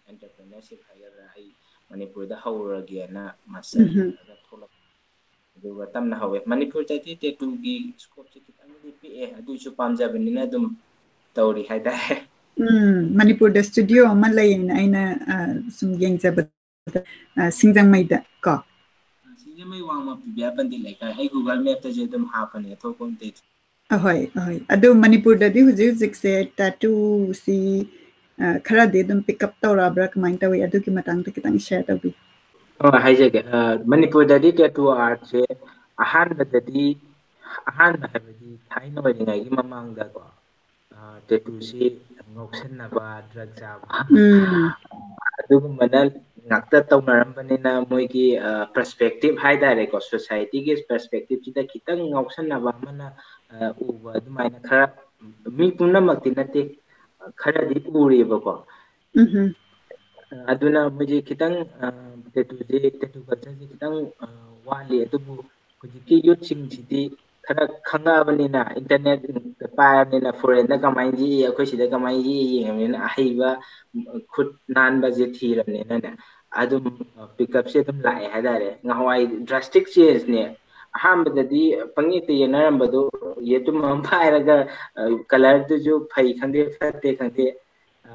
ꯑꯦꯟꯇꯔꯄ꯭ꯔꯤꯅꯔꯁꯤꯞ ꯍꯥꯏꯒꯗ꯭ꯔꯥ, ꯑꯩ ꯃꯅꯤꯄꯨꯔꯗ ꯍꯧꯔꯒꯦꯅ ꯃꯥꯁꯇꯔ ꯎꯝꯍꯨꯝ. ꯇꯧꯔꯒ ꯊꯣꯛꯂꯛꯄ꯫ ꯑꯗꯨꯒ ꯇꯝꯅ ꯍꯧꯋꯦ꯫ ꯃꯅꯤꯄꯨꯔꯗꯗꯤ ꯇꯦꯇꯨꯒꯤ ꯁ꯭ꯀꯣꯞꯁꯦ ꯈꯤꯇꯪꯗꯤ ꯄꯤꯛꯑꯦ, ꯑꯗꯨꯏꯁꯨ ꯄꯥꯝꯖꯕꯅꯤꯅ ꯑꯗꯨꯝ ꯇꯧꯔꯤ ꯍꯥꯏꯇꯥꯔꯦ꯫ ꯎꯝ, ꯃꯅꯤꯄꯨꯔꯗ ꯁ꯭ꯇꯨꯗꯤꯑꯣ ꯑꯃ ꯂꯩꯌꯦꯅ ꯑꯩꯅ ꯑ, ꯁꯨꯝ ꯌꯦꯡꯖꯕꯗ, ꯑ, ꯁꯤꯡꯖꯃꯩꯗ ꯀꯣ꯫ ꯁꯤꯡꯖꯃꯩ ꯋꯥꯡꯃ ꯄꯤꯕꯤꯌꯥ ꯄꯟꯗꯤꯠ ꯂꯩꯀꯥꯏ, ꯑꯩ ꯒꯨꯒꯜ ꯃꯦꯞꯇꯁꯨ ꯑꯗꯨꯝ ꯍꯥꯞꯄꯅꯦ, ꯑꯇꯣꯞꯄ ꯑꯝꯇ꯫ ꯑꯍꯣꯏ, ꯑꯍꯣꯏ꯫ ꯑꯗꯨ ꯃꯅꯤꯄꯨꯔꯗꯗꯤ ꯍꯧꯖꯤꯛ ꯍꯧꯖꯤꯛꯁꯦ ꯇꯦꯇꯨꯁꯤ ꯑ, ꯈꯔꯗꯤ ꯑꯗꯨꯝ ꯄꯤꯛ ꯑꯞ ꯇꯧꯔꯛꯑꯕ꯭ꯔꯥ, ꯀꯃꯥꯏꯅ ꯇꯧꯏ? ꯑꯗꯨꯒꯤ ꯃꯇꯥꯡꯗ ꯈꯤꯇꯪ ꯁꯦꯌꯔ ꯇꯧꯕꯤꯌꯨ꯫ ꯑꯣ, ꯍꯥꯏꯖꯒꯦ꯫ ꯑ, ꯃꯅꯤꯄꯨꯔꯗꯗꯤ ꯇꯦꯇꯨ ꯑꯥꯔꯠꯁꯦ ꯑꯍꯥꯟꯕꯗꯗꯤ, ꯑꯍꯥꯟꯕ ꯍꯥꯏꯕꯗꯤ ꯊꯥꯏꯅ ꯑꯣꯏꯔꯤꯉꯩꯒꯤ ꯃꯃꯥꯡꯗꯀꯣ, ꯑ, ꯇꯦꯇꯨꯁꯤ ꯉꯥꯎꯁꯟꯅꯕ, ꯗ꯭ꯔꯒ ꯆꯥꯕ, ꯎꯝ. ꯑꯗꯨꯒꯨꯝꯕꯅ ꯉꯥꯛꯇ ꯇꯧꯅꯔꯝꯕꯅꯤꯅ, ꯃꯣꯏꯒꯤ ꯄꯔꯁꯄꯦꯛꯇꯤꯞ ꯍꯥꯏꯇꯥꯔꯦꯀꯣ, ꯁꯣꯁꯥꯏꯇꯤꯒꯤ ꯄꯔꯁꯄꯦꯛꯇꯤꯞꯁꯤꯗ ꯈꯤꯇꯪ ꯉꯥꯎꯁꯟꯅꯕ ꯑꯃꯅ ꯑ, ꯎꯕ ꯑꯗꯨꯃꯥꯏꯅ ꯈꯔ, ꯃꯤ ꯄꯨꯝꯅꯃꯛꯇꯤ ꯅꯠꯇꯦ, ꯈꯔꯗꯤ ꯎꯔꯤꯕꯀꯣ꯫ ꯎꯝꯍꯨꯝ. ꯑꯗꯨꯅ ꯃꯣꯏꯁꯦ ꯈꯤꯇꯪ, ꯑ, ꯇꯦꯇꯨꯁꯦ, ꯇꯦꯇꯨ ꯀꯜꯆꯔꯁꯦ ꯈꯤꯇꯪ, ꯑ, ꯋꯥꯠꯂꯤ꯫ ꯑꯗꯨꯕꯨ ꯍꯧꯖꯤꯛꯀꯤ ꯌꯨꯠꯁꯤꯡꯁꯤꯗꯤ ꯈꯔ ꯈꯪꯉꯛꯑꯕꯅꯤꯅ, ꯏꯟꯇꯔꯅꯦꯠ ꯄꯥꯏꯔꯕꯅꯤꯅ, ꯐꯣꯔꯦꯟꯗ ꯀꯃꯥꯏꯅ ꯌꯦꯛꯏ, ꯑꯩꯈꯣꯏ ꯁꯤꯗ ꯀꯃꯥꯏꯅ ꯌꯦꯛꯏ ꯌꯦꯡꯉꯕꯅꯤꯅ, ꯑꯍꯩꯕ, ꯈꯨꯠ ꯅꯥꯟꯕꯁꯦ ꯊꯤꯔꯕꯅꯤꯅꯅꯦ, ꯑꯗꯨꯝ ꯄꯤꯛꯑꯞꯁꯦ ꯑꯗꯨꯝ ꯂꯥꯛꯑꯦ ꯍꯥꯏꯇꯥꯔꯦ꯫ ꯉꯍꯥꯟꯋꯥꯏ ꯗ꯭ꯔꯥꯁꯇꯤꯛ ꯆꯦꯟꯖꯅꯦ꯫ ꯑꯍꯥꯟꯕꯗꯗꯤ ꯄꯪꯌꯦꯛꯇ ꯌꯦꯛꯅꯔꯝꯕꯗꯣ, ꯌꯦꯇꯨꯝ ꯑꯃ ꯄꯥꯏꯔꯒ, ꯑ, ꯀꯂꯔꯗꯨꯁꯨ ꯐꯩ ꯈꯪꯗꯦ ꯐꯠꯇꯦ ꯈꯪꯗꯦ, ꯑ,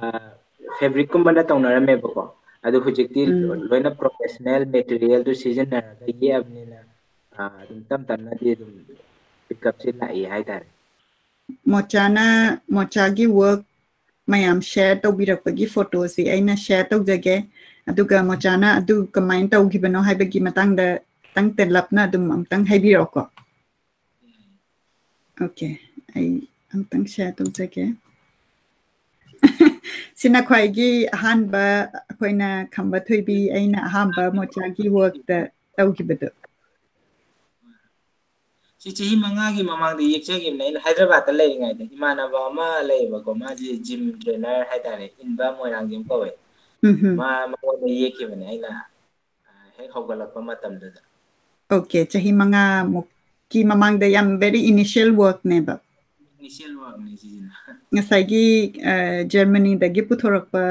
ꯐꯦꯕ꯭ꯔꯤꯛꯀꯨꯝꯕꯅ ꯇꯧꯅꯔꯝꯃꯦꯕꯀꯣ꯫ ꯑꯗꯨ ꯍꯧꯖꯤꯛꯇꯤ ꯎꯝ. ꯂꯣꯏꯅ ꯄ꯭ꯔꯣꯐꯦꯁꯅꯦꯜ ꯃꯦꯇꯔꯤꯌꯦꯜꯗꯨ ꯁꯤꯖꯤꯟꯅꯔꯒ ꯌꯦꯛꯑꯕꯅꯤꯅ, ꯑ, ꯑꯗꯨꯝ ꯇꯞ ꯇꯞꯅꯗꯤ ꯑꯗꯨꯝ ꯄꯤꯛꯑꯞꯁꯦ ꯂꯥꯛꯏ ꯍꯥꯏꯇꯥꯔꯦ꯫ ꯃꯣꯆꯥꯅ, ꯃꯣꯆꯥꯒꯤ ꯋꯥꯔꯛ ꯃꯌꯥꯝ share ꯇꯧꯕꯤꯔꯛꯄꯒꯤ photoꯁꯤ ꯑꯩꯅ share ꯇꯧꯖꯒꯦ꯫ ꯑꯗꯨꯒ ꯃꯣꯆꯥꯅ ꯑꯗꯨ ꯀꯃꯥꯏꯅ ꯇꯧꯈꯤꯕꯅꯣ ꯍꯥꯏꯕꯒꯤ ꯃꯇꯥꯡꯗ ꯈꯤꯇꯪ ꯇꯦꯜꯂꯞꯅ ꯑꯗꯨꯝ ꯑꯃꯨꯛꯇꯪ ꯍꯥꯏꯕꯤꯔꯛꯑꯣꯀꯣ꯫ Okay, ꯑꯩ ꯑꯃꯨꯛꯇꯪ share ꯇꯧꯖꯒꯦ꯫ ꯁꯤꯅ ꯈ꯭ꯋꯥꯏꯒꯤ ꯑꯍꯥꯟꯕ ꯑꯩꯈꯣꯏꯅ ꯈꯝꯕ ꯊꯣꯏꯕꯤ, ꯑꯩꯅ ꯑꯍꯥꯟꯕ ꯃꯣꯆꯥꯒꯤ workꯇ ꯇꯧꯈꯤꯕꯗꯣ꯫ ꯁꯤ ꯆꯍꯤ ꯃꯉꯥꯒꯤ ꯃꯃꯥꯡꯗ ꯌꯦꯛꯆꯈꯤꯕꯅꯦ꯫ ꯑꯩꯅ ꯍꯥꯏꯗ꯭ꯔꯕꯥꯗꯇ ꯂꯩꯔꯤꯉꯩꯗ ꯏꯃꯥꯟꯅꯕ ꯑꯃ ꯂꯩꯌꯦꯕꯀꯣ, ꯃꯥꯁꯦ gym trainer ꯍꯥꯏꯇꯥꯔꯦ, ꯏꯟꯕ ꯃꯣꯏꯔꯥꯡꯊꯦꯝ ꯀꯧꯋꯦ꯫ ꯎꯝ ꯍꯝ꯫ ꯃꯥ ꯃꯉꯣꯟꯗ ꯌꯦꯛꯈꯤꯕꯅꯦ ꯑꯩꯅ, ꯑ, ꯍꯦꯛ ꯍꯧꯒꯠꯂꯛꯄ ꯃꯇꯝꯗꯨꯗ꯫ Okay, ꯆꯍꯤ ꯃꯉꯥꯃꯨꯛꯀꯤ ꯃꯃꯥꯡꯗ ꯌꯥꯝ very initial workꯅꯦꯕ꯫ Initial workꯅꯦ ꯁꯤꯁꯤꯅ꯫ ꯉꯁꯥꯏꯒꯤ, ꯑ, ꯖꯔꯃꯅꯤꯗꯒꯤ ꯄꯨꯊꯣꯔꯛꯄ,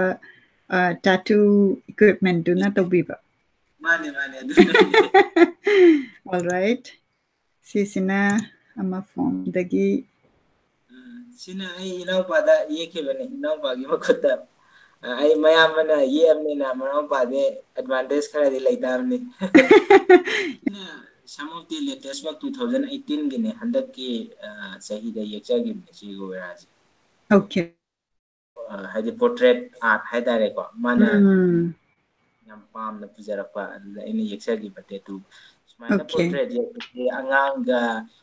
ꯑ, tattoo equipmentꯗꯨꯅ ꯇꯧꯕꯤꯕ꯫ ꯃꯥꯅꯦ, ꯃꯥꯅꯦ, ꯑꯗꯨꯅꯦ꯫ All right. ꯁꯤꯁꯤꯅ ꯑꯃ formꯗꯒꯤ꯫ ꯎꯝ, ꯁꯤꯅ ꯑꯩ ꯏꯅꯥꯎꯄꯥꯗ ꯌꯦꯛꯈꯤꯕꯅꯦ, ꯏꯅꯥꯎꯄꯥꯒꯤ ꯃꯈꯨꯠꯇ꯫ ꯑ, ꯑꯩ ꯃꯌꯥꯝꯕꯅ ꯌꯦꯛꯑꯕꯅꯤꯅ ꯃꯅꯥꯎꯄꯥꯗꯤ advantage ꯈꯔꯗꯤ ꯂꯩꯇꯥꯕꯅꯤ꯫ ꯁꯤꯅ some of the latest work, two thousand eighteenꯒꯤꯅꯦ, ꯍꯟꯗꯛꯀꯤ, ꯑ, ꯆꯍꯤꯗ ꯌꯦꯛꯆꯈꯤꯕꯅꯦ ꯁꯤꯒꯤ ꯋꯦꯔꯥꯁꯦ꯫ Okay. ꯑ, ꯍꯥꯏꯗꯤ portrait art ꯍꯥꯏꯇꯥꯔꯦꯀꯣ, ꯃꯥꯅ ꯎꯝ꯫ ꯌꯥꯝ ꯄꯥꯝꯅ ꯄꯨꯖꯔꯛꯄ, ꯑꯗꯨꯗ ꯑꯩꯅ ꯌꯦꯛꯆꯈꯤꯕ tattoo꯫ ꯁꯨꯃꯥꯏꯅ Okay. Portrait ꯌꯦꯛꯄꯁꯦ ꯑꯉꯥꯡꯒ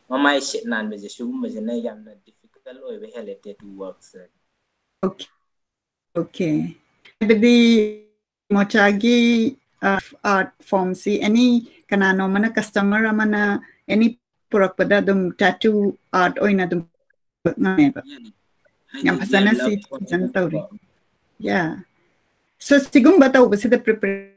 ꯃꯃꯥꯏ ꯁꯦꯠ ꯅꯥꯟꯕꯁꯦ, ꯁꯤꯒꯨꯝꯕꯁꯤꯅ ꯌꯥꯝꯅ difficult ꯑꯣꯏꯕ ꯍꯦꯜꯂꯦ tattoo worksꯁꯦ꯫ Okay. Okay. ꯍꯥꯏꯕꯗꯤ ꯃꯣꯆꯥꯒꯤ, ꯑ, art formꯁꯤ any ꯀꯅꯥꯅꯣ ꯑꯃꯅ, customer ꯑꯃꯅ any ꯄꯨꯔꯛꯄꯗ ꯑꯗꯨꯝ tattoo art ꯑꯣꯏꯅ ꯑꯗꯨꯝ ꯉꯝꯃꯦꯕ꯫ ꯌꯥꯅꯤ꯫ ꯌꯥꯝ ꯍꯥꯏꯗꯤ ꯐꯖꯅ ꯌꯥꯝ ꯁꯤ love ꯐꯖꯅ ꯇꯧꯔꯤ꯫ ꯇꯧꯕ꯫ Yeah. So ꯁꯤꯒꯨꯝꯕ ꯇꯧꯕꯁꯤꯗ prepare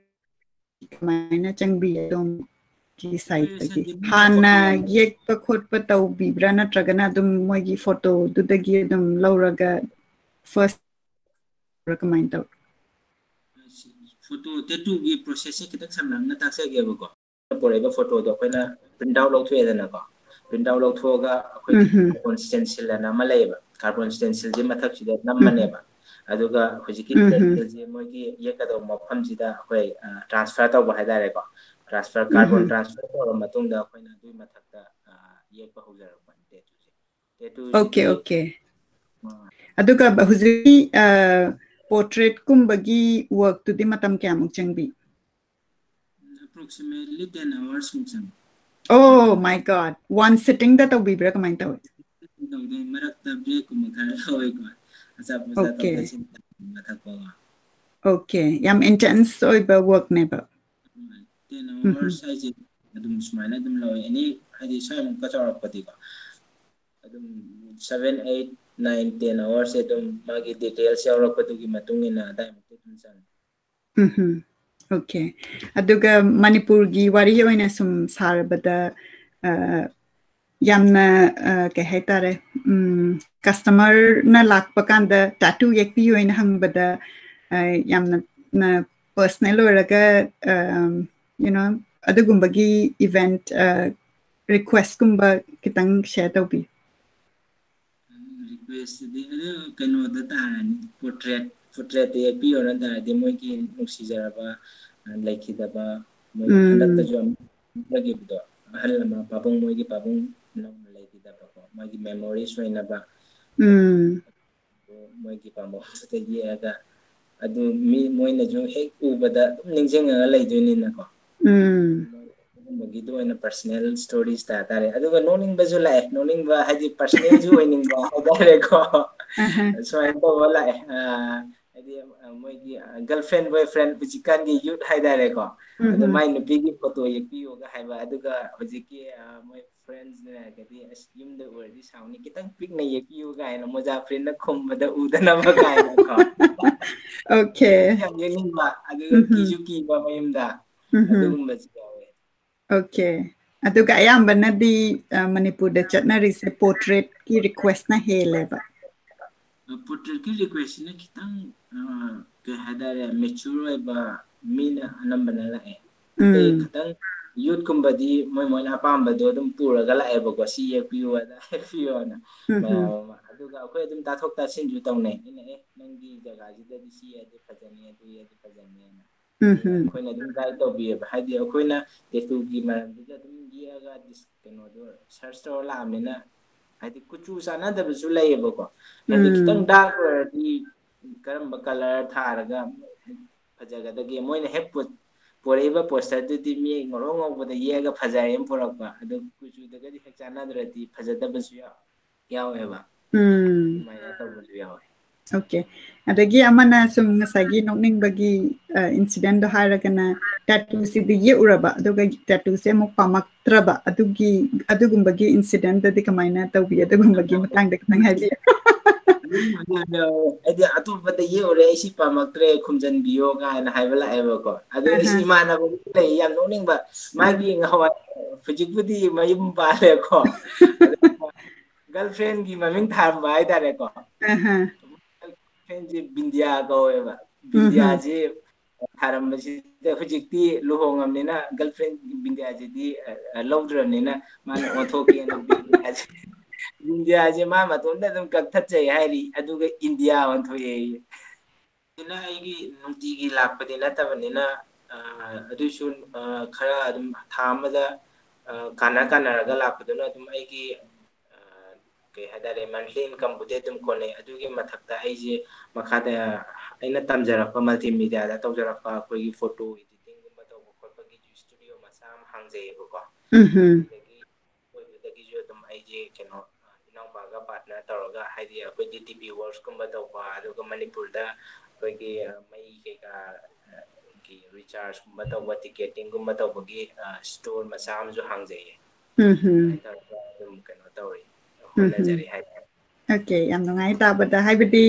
ꯀꯃꯥꯏꯅ ꯆꯪꯕꯤ ꯑꯗꯣꯝꯒꯤ sideꯇꯒꯤ? Preparationꯗꯤ ꯃꯣꯏꯅ ꯍꯥꯟꯅ photo ꯌꯦꯛꯄ ꯈꯣꯠꯄ ꯇꯧꯕꯤꯕ꯭ꯔꯥ, ꯅꯠꯇ꯭ꯔꯒꯅ ꯑꯗꯨꯝ ꯃꯣꯏꯒꯤ photoꯗꯨꯗꯒꯤ ꯑꯗꯨꯝ ꯂꯧꯔꯒ first ꯀꯃꯥꯏꯅ ꯇꯧ? Photo tattooꯒꯤ processꯁꯦ ꯈꯤꯇꯪ ꯁꯝꯂꯞꯅ ꯇꯥꯛꯆꯒꯦꯕꯀꯣ꯫ ꯄꯨꯔꯛꯏꯕ photoꯗꯣ ꯑꯩꯈꯣꯏꯅ print out ꯂꯧꯊꯣꯛꯑꯦꯗꯅꯀꯣ꯫ Print out ꯂꯧꯊꯣꯛꯑꯒ ꯑꯩꯈꯣꯏꯒꯤ ꯎꯝ ꯍꯝ꯫ Carbon stencil ꯑꯅ ꯑꯃ ꯂꯩꯌꯦꯕ, Carbon stencilꯁꯦ ꯃꯊꯛꯁꯤꯗ ꯎꯝ꯫ ꯅꯝꯃꯅꯦꯕ꯫ ꯑꯗꯨꯒ ꯍꯧꯖꯤꯛꯀꯤ ꯎꯝ ꯍꯝ꯫ Stencilꯁꯦ ꯃꯣꯏꯒꯤ ꯌꯦꯛꯀꯗꯧꯕ ꯃꯐꯝꯁꯤꯗ ꯑꯩꯈꯣꯏ, ꯑ, transfer ꯇꯧꯕ ꯍꯥꯏꯇꯥꯔꯦꯀꯣ꯫ Transfer, ꯎꯝ Carbon ꯍꯝ꯫ transfer ꯇꯧꯔ ꯃꯇꯨꯡꯗ ꯑꯩꯈꯣꯏꯅ ꯑꯗꯨꯒꯤ ꯃꯊꯛꯇ, ꯑ, ꯌꯦꯛꯄ ꯍꯧꯖꯔꯛꯄꯅꯤ tattooꯁꯦ꯫ Okay, Tattooꯁꯤꯗꯤ, okay. ꯑ, ꯑꯗꯨꯒ ꯍꯧꯖꯤꯛꯀꯤ ꯄꯣꯔꯇ꯭ꯔꯦꯠꯀꯨꯝꯕꯒꯤ ꯋꯥꯔꯛꯇꯨꯗꯤ ꯃꯇꯝ ꯀꯌꯥꯃꯨꯛ ꯆꯪꯕꯤ? Approximately ten hours ꯃꯨꯛ ꯆꯪꯉꯤ. Oh my God, one sitting ꯗ ꯇꯧꯕꯤꯕ꯭ꯔꯥ, ꯀꯃꯥꯏꯅ ꯇꯧꯋꯤ? ꯇꯧꯗꯦ, ꯃꯔꯛꯇ ꯕ꯭ꯔꯦꯛꯀꯨꯝꯕ ꯈꯔ ꯂꯧꯋꯦꯀꯣ, ꯑꯆꯥꯄꯣꯠ ꯆꯥꯊꯣꯛ Okay. ꯆꯥꯁꯤꯟ ꯊꯛꯄ. Okay, ꯌꯥꯝ intense ꯑꯣꯏꯕ ꯋꯥꯔꯛꯅꯦꯕ. Ten hours ꯍꯥꯏꯁꯦ ꯑꯗꯨꯝ ꯁꯨꯃꯥꯏꯅ ꯑꯗꯨꯝ ꯂꯧꯋꯦ, ꯑꯦꯅꯤ ꯍꯥꯏꯗꯤ ꯁ꯭ꯋꯥꯏꯃꯨꯛꯀ ꯆꯥꯎꯔꯛꯄꯗꯤꯀꯣ, ꯑꯗꯨꯝ seven, eight, nine, ten hours ꯁꯦ ꯑꯗꯨꯝ ꯃꯥꯒꯤ details ꯌꯥꯎꯔꯛꯄꯗꯨꯒꯤ ꯃꯇꯨꯡ ꯏꯟꯅ ꯑꯗꯥꯏꯃꯨꯛꯇꯤ ꯑꯗꯨꯝ ꯆꯪꯉꯦ. ꯎꯝ. Okay. ꯑꯗꯨꯒ ꯃꯅꯤꯄꯨꯔꯒꯤ ꯋꯥꯔꯤ ꯑꯣꯏꯅ ꯁꯨꯝ ꯁꯥꯔꯕꯗ, ꯑ, ꯌꯥꯝꯅ, ꯑ, ꯀꯩ ꯍꯥꯏꯇꯥꯔꯦ, ꯎꯝ, customer ꯅ ꯂꯥꯛꯄ ꯀꯥꯟꯗ tattoo ꯌꯦꯛꯄꯤꯌꯣꯅ ꯍꯪꯕꯗ, ꯑ, ꯌꯥꯝꯅ, ꯅ personal ꯑꯣꯏꯔꯒ, ꯑ, you know, ꯑꯗꯨꯒꯨꯝꯕꯒꯤ event, ꯑ, request ꯀꯨꯝꯕ ꯈꯤꯇꯪ share ꯇꯧꯕꯤꯌꯨ. Request ꯇꯨꯗꯤ ꯑꯗꯨ ꯀꯩꯅꯣꯗ ꯇꯥꯔꯅꯤ, portrait, portrait ꯇ ꯌꯦꯛꯄꯤꯌꯣꯅ ꯇꯥꯔꯗꯤ ꯃꯣꯏꯒꯤ ꯅꯨꯡꯁꯤꯖꯔꯕ, ꯑ, ꯂꯩꯈꯤꯗꯕ, ꯃꯣꯏ ꯎꯝ. ꯍꯟꯗꯛꯇꯁꯨ ꯑꯃ ꯂꯩꯈꯤꯕꯗꯣ, ꯑꯍꯜ ꯑꯃ, ꯄꯥꯕꯨꯡ, ꯃꯣꯏꯒꯤ ꯄꯥꯕꯨꯡ ꯅꯧꯅ ꯂꯩꯈꯤꯗꯕꯀꯣ, ꯃꯣꯏꯒꯤ memories ꯑꯣꯏꯅꯕ ꯎꯝ. ꯃꯣꯏꯒꯤ ꯄꯥꯝꯕꯣꯝꯁꯤꯗ ꯌꯦꯛꯑꯒ, ꯑꯗꯨ ꯃꯤ, ꯃꯣꯏꯅꯁꯨ ꯍꯦꯛ ꯎꯕꯗ ꯑꯗꯨꯝ ꯅꯤꯡꯁꯤꯡꯉꯒ ꯂꯩꯗꯣꯏꯅꯤꯅꯀꯣ. ꯎꯝ. ꯑꯗꯨꯒꯨꯝꯕꯒꯤꯗ ꯑꯣꯏꯅ personal stories ꯇꯥ ꯇꯥꯔꯦ. ꯑꯗꯨꯒ ꯅꯣꯛꯅꯤꯡꯕꯁꯨ ꯂꯥꯛꯑꯦ, ꯅꯣꯛꯅꯤꯡꯕ ꯍꯥꯏꯗꯤ personal ꯁꯨ ꯑꯣꯏꯅꯤꯡꯕ ꯍꯥꯏꯇꯥꯔꯦꯀꯣ. ꯑꯍ. ꯁꯨꯃꯥꯏꯅ ꯇꯧꯕ ꯂꯥꯛꯑꯦ, ꯑ, ꯍꯥꯏꯗꯤ, ꯑ, ꯃꯣꯏꯒꯤ, ꯑ, girlfriend boyfriend, ꯍꯧꯖꯤꯛꯀꯥꯟꯒꯤ youth ꯍꯥꯏꯇꯥꯔꯦꯀꯣ, ꯑꯗꯣ ꯎꯝ. ꯃꯥꯏ ꯅꯨꯄꯤꯒꯤ photo ꯌꯦꯛꯄꯤꯌꯣꯒ ꯍꯥꯏꯕ, ꯑꯗꯨꯒ ꯍꯧꯖꯤꯛꯀꯤ, ꯑ, ꯃꯣꯏ friends ꯅꯦ ꯍꯥꯏꯔꯒꯗꯤ, "ꯑꯁ, ꯌꯨꯝꯗ ꯑꯣꯏꯔꯗꯤ ꯁꯥꯎꯅꯤ, ꯈꯤꯇꯪ ꯄꯤꯛꯅ ꯌꯦꯛꯄꯤꯌꯨ" ꯀꯥꯏꯅ ꯃꯣꯖꯥ ꯐꯨꯔꯤꯠꯅ ꯈꯨꯝꯕꯗ ꯎꯗꯅꯕ ꯀꯥꯏꯅꯀꯣ. Okay. ꯌꯥꯝ ꯌꯦꯡꯅꯤꯡꯕ, ꯑꯗꯨꯒ ꯎꯝꯍꯨꯝ. ꯀꯤꯁꯨ ꯀꯤꯕ ꯃꯌꯨꯝꯗ, ꯎꯝꯍꯨꯝ. ꯑꯗꯨꯒꯨꯝꯕꯁꯨ ꯌꯥꯎꯋꯦ. Okay. ꯑꯗꯨꯒ ꯑꯌꯥꯝꯕꯅꯗꯤ, ꯑ, ꯃꯅꯤꯄꯨꯔꯗ ꯆꯠꯅꯔꯤꯁꯦ portrait ꯀꯤ request ꯅ ꯍꯦꯜꯂꯦꯕ. Portrait ꯀꯤ request ꯁꯤꯅ ꯈꯤꯇꯪ, ꯑ, ꯀꯩ ꯍꯥꯏꯇꯥꯔꯦ, mature ꯑꯣꯏꯕ ꯃꯤꯅ ꯑꯅꯝꯕꯅ ꯂꯥꯛꯑꯦ꯫ ꯑꯇꯩ ꯎꯝ. ꯈꯤꯇꯪ youth ꯀꯨꯝꯕꯗꯤ ꯃꯣꯏ ꯃꯣꯏꯅ ꯑꯄꯥꯝꯕꯗꯣ ꯑꯗꯨꯝ ꯄꯨꯔꯒ ꯂꯥꯛꯑꯦꯕꯀꯣ, "ꯁꯤ ꯌꯦꯛꯄꯤꯌꯨ, ꯑꯗꯥ ꯌꯦꯛꯄꯤꯌꯨ" ꯍꯥꯏꯅ ꯎꯝꯍꯨꯝ. ꯃꯌꯥꯝ ꯑꯃ꯫ ꯑꯗꯨꯒ ꯑꯩꯈꯣꯏ ꯑꯗꯨꯝ ꯇꯥꯊꯣꯛ ꯇꯥꯁꯤꯟꯁꯨ ꯇꯧꯅꯩ꯫ ꯑꯩꯅ, "ꯑꯦ, ꯅꯪꯒꯤ ꯖꯒꯥꯁꯤꯗꯗꯤ ꯁꯤ ꯌꯦꯛꯑꯗꯤ ꯐꯖꯅꯤ, ꯑꯗꯨ ꯌꯦꯛꯑꯗꯤ ꯐꯖꯅꯤꯅ"꯫ ꯎꯝꯍꯨꯝ. ꯑꯩꯈꯣꯏꯅ ꯑꯗꯨꯝ guide ꯇꯧꯕꯤꯌꯦꯕ꯫ ꯍꯥꯏꯗꯤ ꯑꯩꯈꯣꯏꯅ tattoo ꯒꯤ ꯃꯔꯝꯗꯨꯗ ꯑꯗꯨꯝ ꯌꯦꯛꯑꯒ dis-, ꯀꯩꯅꯣꯗꯣ search ꯇꯧꯔ ꯂꯥꯛꯑꯕꯅꯤꯅ, ꯍꯥꯏꯗꯤ ꯀꯨꯆꯨ ꯆꯥꯟꯅꯗꯕꯁꯨ ꯂꯩꯌꯦꯕꯀꯣ꯫ ꯍꯥꯏꯗꯤ ꯎꯝ꯫ ꯈꯤꯇꯪ ꯗꯥꯔꯛ ꯑꯣꯏꯔꯗꯤ ꯀꯔꯝꯕ ꯀꯂꯔ ꯊꯥꯔꯒ ꯐꯖꯒꯗꯒꯦ? ꯃꯣꯏꯅ ꯍꯦꯛ ꯄꯨ-, ꯄꯨꯔꯛꯏꯕ ꯄꯣꯁꯇꯔꯗꯨꯗꯤ ꯃꯤ ꯉꯧꯔꯣꯛ ꯉꯧꯕꯗ ꯌꯦꯛꯑꯒ ꯐꯖꯔꯦꯅ ꯄꯨꯔꯛꯄ, ꯑꯗꯨ ꯀꯨꯆꯨꯗꯒꯗꯤ ꯍꯦꯛ ꯆꯥꯟꯅꯗ꯭ꯔꯗꯤ ꯐꯖꯗꯕꯁꯨ ꯌꯥꯎ-, ꯌꯥꯎꯋꯦꯕ꯫ ꯎꯝ꯫ ꯑꯗꯨꯃꯥꯏꯅ ꯇꯧꯕꯁꯨ ꯌꯥꯎꯋꯦ꯫ ꯑꯣꯀꯦ꯫ ꯑꯗꯒꯤ ꯑꯃꯅ ꯁꯨꯝ ꯉꯁꯥꯏꯒꯤ ꯅꯣꯛꯅꯤꯡꯕꯒꯤ, ꯑ, ꯏꯟꯁꯤꯗꯦꯟꯗꯣ ꯍꯥꯏꯔꯒꯅ, ꯇꯦꯇꯨꯁꯤꯗꯤ ꯌꯦꯛꯎꯔꯕ, ꯑꯗꯨꯒ ꯇꯦꯇꯨꯁꯦ ꯑꯃꯨꯛ ꯄꯥꯝꯃꯛꯇ꯭ꯔꯕ, ꯑꯗꯨꯒꯤ, ꯑꯗꯨꯒꯨꯝꯕꯒꯤ ꯏꯟꯁꯤꯗꯦꯟꯗꯗꯤ ꯀꯃꯥꯏꯅ ꯇꯧꯕꯤ? ꯑꯗꯨꯒꯨꯝꯕꯒꯤ ꯃꯇꯥꯡꯗ ꯈꯤꯇꯪ ꯍꯥꯏꯕꯤꯌꯨ꯫ ꯍꯥꯏꯗꯤ ꯑꯇꯣꯞꯄꯗ ꯌꯦꯛꯎꯔꯦ, ꯑꯩ ꯁꯤ ꯄꯥꯝꯃꯛꯇ꯭ꯔꯦ, ꯈꯨꯝꯖꯟꯕꯤꯌꯣ ꯀꯥꯏꯅ ꯍꯥꯏꯕ ꯂꯥꯛꯑꯦꯕꯀꯣ꯫ ꯑꯗꯨ ꯑꯩꯁꯤ ꯑꯍꯥ꯫ ꯏꯃꯥꯟꯅꯕ ꯂꯩ, ꯌꯥꯝ ꯅꯣꯛꯅꯤꯡꯕ꯫ ꯃꯥꯒꯤ ꯉꯍꯥꯟꯋꯥꯏ, ꯍꯧꯖꯤꯛꯄꯨꯗꯤ ꯃꯌꯨꯝ ꯄꯥꯜꯂꯦꯀꯣ꯫ ꯑꯗꯨꯒ ꯒꯔꯜꯐ꯭ꯔꯦꯟꯒꯤ ꯃꯃꯤꯡ ꯊꯥꯔꯝꯕ ꯍꯥꯏꯇꯥꯔꯦꯀꯣ꯫ ꯑꯍꯥ꯫ ꯒꯔꯜꯐ꯭ꯔꯦꯟꯁꯦ ꯕꯤꯟꯗꯤꯌꯥ ꯀꯧꯋꯦꯕ꯫ ꯎꯝ ꯍꯝ꯫ ꯕꯤꯟꯗꯤꯌꯥꯁꯤ ꯊꯥꯔꯝꯕꯁꯤꯗ ꯍꯧꯖꯤꯛꯇꯤ ꯂꯨꯍꯣꯡꯉꯕꯅꯤꯅ ꯒꯔꯜꯐ꯭ꯔꯦꯟ ꯕꯤꯟꯗꯤꯌꯥꯁꯤꯗꯤ, ꯑ, ꯑ, ꯂꯧꯗ꯭ꯔꯕꯅꯤꯅ ꯃꯥꯅ ꯑꯣꯟꯊꯣꯛꯀꯦꯅ ꯕꯤꯟꯗꯤꯌꯥꯁꯤ, ꯕꯤꯟꯗꯤꯌꯥꯁꯤ ꯃꯥ ꯃꯇꯣꯝꯇ ꯑꯗꯨꯝ ꯀꯛꯊꯠꯆꯩ ꯍꯥꯏꯔꯤ, ꯑꯗꯨꯒ ꯏꯟꯗꯤꯌꯥ ꯑꯣꯟꯊꯣꯛꯑꯦ꯫ ꯑꯗꯨꯅ ꯑꯩꯒꯤ ꯅꯨꯡꯇꯤꯒꯤ ꯂꯥꯛꯄꯗꯤ ꯅꯠꯇꯕꯅꯤꯅ, ꯑ, ꯑꯗꯨꯏꯁꯨ, ꯑ, ꯈꯔ ꯑꯗꯨꯝ ꯊꯥ ꯑꯃꯗ, ꯑ, ꯀꯥꯟꯅ ꯀꯥꯟꯅꯔꯒ ꯂꯥꯛꯄꯗꯨꯅ ꯑꯗꯨꯝ ꯑꯩꯒꯤ, ꯑ, ꯀꯩ ꯍꯥꯏꯇꯥꯔꯦ, ꯃꯟꯊꯂꯤ ꯏꯟꯀꯝꯕꯨꯗꯤ ꯑꯗꯨꯝ ꯀꯣꯟꯅꯩ꯫ ꯑꯗꯨꯒꯤ ꯃꯊꯛꯇ ꯑꯩꯁꯦ ꯃꯈꯥꯗ ꯑꯩꯅ ꯇꯝꯖꯔꯛꯄ, ꯃꯜꯇꯤ ꯃꯤꯗꯤꯌꯥꯗ ꯇꯧꯖꯔꯛꯄ ꯑꯩꯈꯣꯏꯒꯤ ꯐꯣꯇꯣ ꯏꯗꯤꯇꯤꯡꯒꯨꯝꯕ ꯇꯧꯕ ꯈꯣꯠꯄꯒꯤꯁꯨ ꯁ꯭ꯇꯨꯗꯤꯑꯣ ꯃꯆꯥ ꯑꯃ ꯍꯥꯡꯖꯩꯌꯦꯕꯀꯣ꯫ ꯎꯝ ꯍꯝ꯫ ꯑꯗꯨꯗꯒꯤ ꯑꯣꯏꯕꯗꯒꯤꯁꯨ ꯑꯗꯨꯝ ꯑꯩꯁꯦ ꯀꯩꯅꯣ, ꯏꯅꯥꯎꯄꯥꯒ ꯄꯥꯔꯠꯅꯔ ꯇꯧꯔꯒ, ꯍꯥꯏꯗꯤ ꯑꯩꯈꯣꯏ ꯗꯤ ꯇꯤ ꯄꯤ ꯋꯔꯛꯁꯀꯨꯝꯕ ꯇꯧꯕ, ꯑꯗꯨꯒ ꯃꯅꯤꯄꯨꯔꯗ ꯑꯩꯈꯣꯏꯒꯤ, ꯑ, ꯃꯩ ꯀꯩꯀꯥ, ꯑ, ꯒꯤ ꯔꯤꯆꯥꯔꯖꯀꯨꯝꯕ ꯇꯧꯕ, ꯇꯤꯀꯦꯇꯤꯡꯒꯨꯝꯕ ꯇꯧꯕꯒꯤ, ꯑ, ꯁ꯭ꯇꯣꯔ ꯃꯆꯥ ꯑꯃꯁꯨ ꯍꯥꯡꯖꯩꯌꯦ꯫ ꯎꯝ ꯍꯝ꯫ ꯑꯗꯨꯃꯥꯏꯅ ꯇꯧꯔꯒ ꯑꯗꯨꯝ ꯀꯩꯅꯣ ꯇꯧꯔꯤ, ꯎꯝ ꯍꯝ꯫ ꯍꯣꯠꯅꯖꯔꯤ ꯍꯥꯏꯇꯥꯔꯦ꯫ ꯑꯣꯀꯦ, ꯌꯥꯝ ꯅꯨꯡꯉꯥꯏ ꯇꯥꯕꯗ꯫ ꯍꯥꯏꯕꯗꯤ,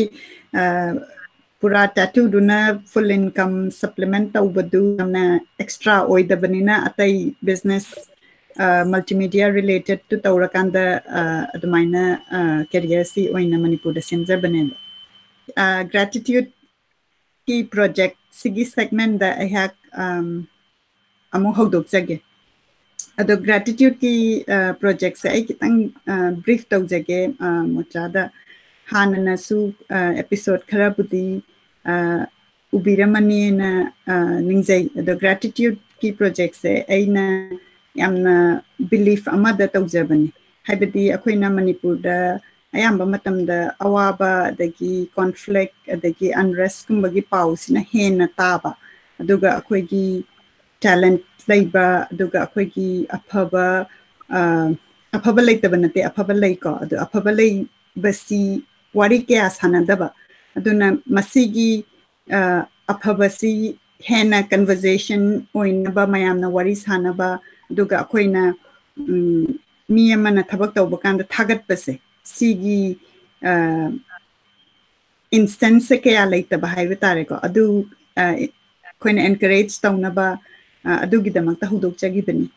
ꯑ, ꯄꯨꯔꯥ ꯇꯦꯇꯨꯗꯨꯅ ꯐꯨꯜ ꯏꯟꯀꯝ ꯁꯄ꯭ꯂꯤꯃꯦꯟ ꯇꯧꯕꯗꯨ ꯌꯥꯝꯅ ꯑꯦꯛꯁꯇ꯭ꯔꯥ ꯑꯣꯏꯗꯕꯅꯤꯅ, ꯑꯇꯩ ꯕꯤꯖꯤꯅꯦꯁ, ꯑ, ꯃꯜꯇꯤꯃꯤꯗꯤꯌꯥ ꯔꯤꯂꯦꯇꯦꯠꯇꯨ ꯇꯧꯔꯀꯥꯟꯗ, ꯑ, ꯑꯗꯨꯃꯥꯏꯅ, ꯑ, ꯀꯦꯔꯤꯌꯔꯁꯤ ꯑꯣꯏꯅ ꯃꯅꯤꯄꯨꯔꯗ ꯁꯦꯝꯖꯕꯅꯦꯕ꯫ ꯑ, ꯒ꯭ꯔꯦꯇꯤꯇ꯭ꯌꯨꯠꯀꯤ ꯄ꯭ꯔꯣꯖꯦꯛ ꯁꯤꯒꯤ ꯁꯦꯒꯃꯦꯟꯗ ꯑꯩꯍꯥꯛ, ꯑꯝ, ꯑꯃꯨꯛ ꯍꯧꯗꯣꯛꯆꯒꯦ꯫ ꯑꯗꯣ ꯒ꯭ꯔꯦꯇꯤꯇ꯭ꯌꯨꯠꯀꯤ, ꯑ, ꯄ꯭ꯔꯣꯖꯦꯛꯁꯦ ꯑꯩ ꯈꯤꯇꯪ, ꯑ, ꯕ꯭ꯔꯤꯐ ꯇꯧꯖꯒꯦ, ꯑ, ꯃꯣꯆꯥꯗ꯫ ꯍꯥꯟꯅꯅꯁꯨ, ꯑ, ꯑꯦꯄꯤꯁꯣꯗ ꯈꯔꯕꯨꯗꯤ, ꯑ, ꯎꯕꯤꯔꯝꯃꯅꯤꯅ, ꯑ, ꯅꯤꯡꯖꯩ꯫ ꯑꯗꯣ ꯒ꯭ꯔꯦꯇꯤꯇ꯭ꯌꯨꯠꯀꯤ ꯄ꯭ꯔꯣꯖꯦꯛꯁꯦ ꯑꯩꯅ ꯌꯥꯝꯅ ꯕꯤꯂꯤꯐ ꯑꯃꯗ ꯇꯧꯖꯕꯅꯤ꯫ ꯍꯥꯏꯕꯗꯤ ꯑꯩꯈꯣꯏꯅ ꯃꯅꯤꯄꯨꯔꯗ ꯑꯌꯥꯝꯕ ꯃꯇꯝꯗ ꯑꯋꯥꯕ, ꯑꯗꯒꯤ conflict, ꯑꯗꯒꯤ unrest ꯀꯨꯝꯕꯒꯤ ꯄꯥꯎꯁꯤꯅ ꯍꯦꯟꯅ ꯇꯥꯕ꯫ ꯑꯗꯨꯒ ꯑꯩꯈꯣꯏꯒꯤ talent ꯂꯩꯕ, ꯑꯗꯨꯒ ꯑꯩꯈꯣꯏꯒꯤ ꯑꯐꯕ, ꯑ, ꯑꯐꯕ ꯂꯩꯇꯕ ꯅꯠꯇꯦ, ꯑꯐꯕ ꯂꯩꯀꯣ, ꯑꯗꯨ ꯑꯐꯕ ꯂꯩꯕꯁꯤ ꯋꯥꯔꯤ ꯀꯌꯥ ꯁꯥꯟꯅꯗꯕ꯫ ꯑꯗꯨꯅ ꯃꯁꯤꯒꯤ, ꯑ, ꯑꯐꯕꯁꯤ ꯍꯦꯟꯅ conversation ꯑꯣꯏꯅꯕ, ꯃꯌꯥꯝꯅ ꯋꯥꯔꯤ ꯁꯥꯟꯅꯕ, ꯑꯗꯨꯒ ꯑꯩꯈꯣꯏꯅ, ꯎꯝ, ꯃꯤ ꯑꯃꯅ ꯊꯕꯛ ꯇꯧꯕ ꯀꯥꯟꯗ ꯊꯥꯒꯠꯄꯁꯦ, ꯁꯤꯒꯤ, ꯑ, instance ꯁꯦ ꯀꯌꯥ ꯂꯩꯇꯕ ꯍꯥꯏꯕ ꯇꯥꯔꯦꯀꯣ꯫ ꯑꯗꯨ, ꯑ, ꯑꯩꯈꯣꯏꯅ encourage ꯇꯧꯅꯕ, ꯑ, ꯑꯗꯨꯒꯤꯗꯃꯛꯇ ꯍꯧꯗꯣꯛꯆꯈꯤꯕꯅꯤ꯫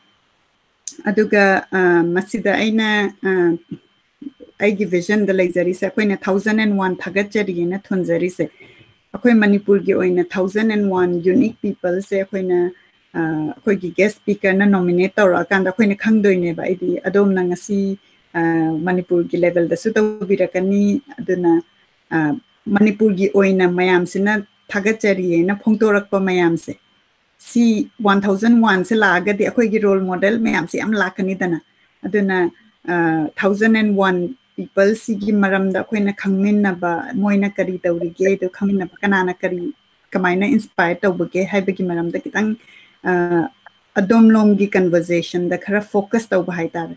ꯑꯗꯨꯒ, ꯑ, ꯃꯁꯤꯗ ꯑꯩꯅ, ꯑ, ꯑꯩꯒꯤ vision ꯗ ꯂꯩꯖꯔꯤꯁꯦ, ꯑꯩꯈꯣꯏꯅ thousand and one ꯊꯥꯒꯠꯆꯔꯤꯅ ꯊꯣꯟꯖꯔꯤꯁꯦ꯫ ꯑꯩꯈꯣꯏ ꯃꯅꯤꯄꯨꯔꯒꯤ ꯑꯣꯏꯅ thousand and one unique people ꯁꯦ ꯑꯩꯈꯣꯏꯅ, ꯑ, ꯑꯩꯈꯣꯏꯒꯤ guest speaker ꯅ nominate ꯇꯧꯔꯛꯑꯀꯥꯟꯗ ꯑꯩꯈꯣꯏꯅ ꯈꯪꯗꯣꯏꯅꯦꯕ꯫ ꯑꯩꯗꯤ ꯑꯗꯣꯝꯅ ꯉꯁꯤ, ꯑ, ꯃꯅꯤꯄꯨꯔꯒꯤ level ꯗꯁꯨ ꯇꯧꯕꯤꯔꯛꯀꯅꯤ꯫ ꯑꯗꯨꯅ, ꯑ, ꯃꯅꯤꯄꯨꯔꯒꯤ ꯑꯣꯏꯅ ꯃꯌꯥꯝꯁꯤꯅ ꯊꯥꯒꯠꯆꯔꯤꯑꯅ ꯐꯣꯡꯗꯣꯔꯛꯄ ꯃꯌꯥꯝꯁꯦ, ꯁꯤ one thousand one ꯁꯦ ꯂꯥꯛꯑꯒꯗꯤ ꯑꯩꯈꯣꯏꯒꯤ role model ꯃꯌꯥꯝꯁꯦ ꯌꯥꯝ ꯂꯥꯛꯀꯅꯤꯗꯅ꯫ ꯑꯗꯨꯅ, ꯑ, thousand and one people ꯁꯤꯒꯤ ꯃꯔꯝꯗ ꯑꯩꯈꯣꯏꯅ ꯈꯪꯃꯤꯟꯅꯕ, ꯃꯣꯏꯅ ꯀꯔꯤ ꯇꯧꯔꯤꯒꯦ, ꯑꯗꯨ ꯈꯪꯃꯤꯟꯅꯕ, ꯀꯅꯥꯅ ꯀꯔꯤ, ꯀꯃꯥꯏꯅ inspire ꯇꯧꯕꯒꯦ ꯍꯥꯏꯕꯒꯤ ꯃꯔꯝꯗ ꯈꯤꯇꯪ, ꯑ, ꯑꯗꯣꯝꯂꯣꯝꯒꯤ conversation ꯗ ꯈꯔ focus ꯇꯧꯕ ꯍꯥꯏꯇꯥꯔꯦ꯫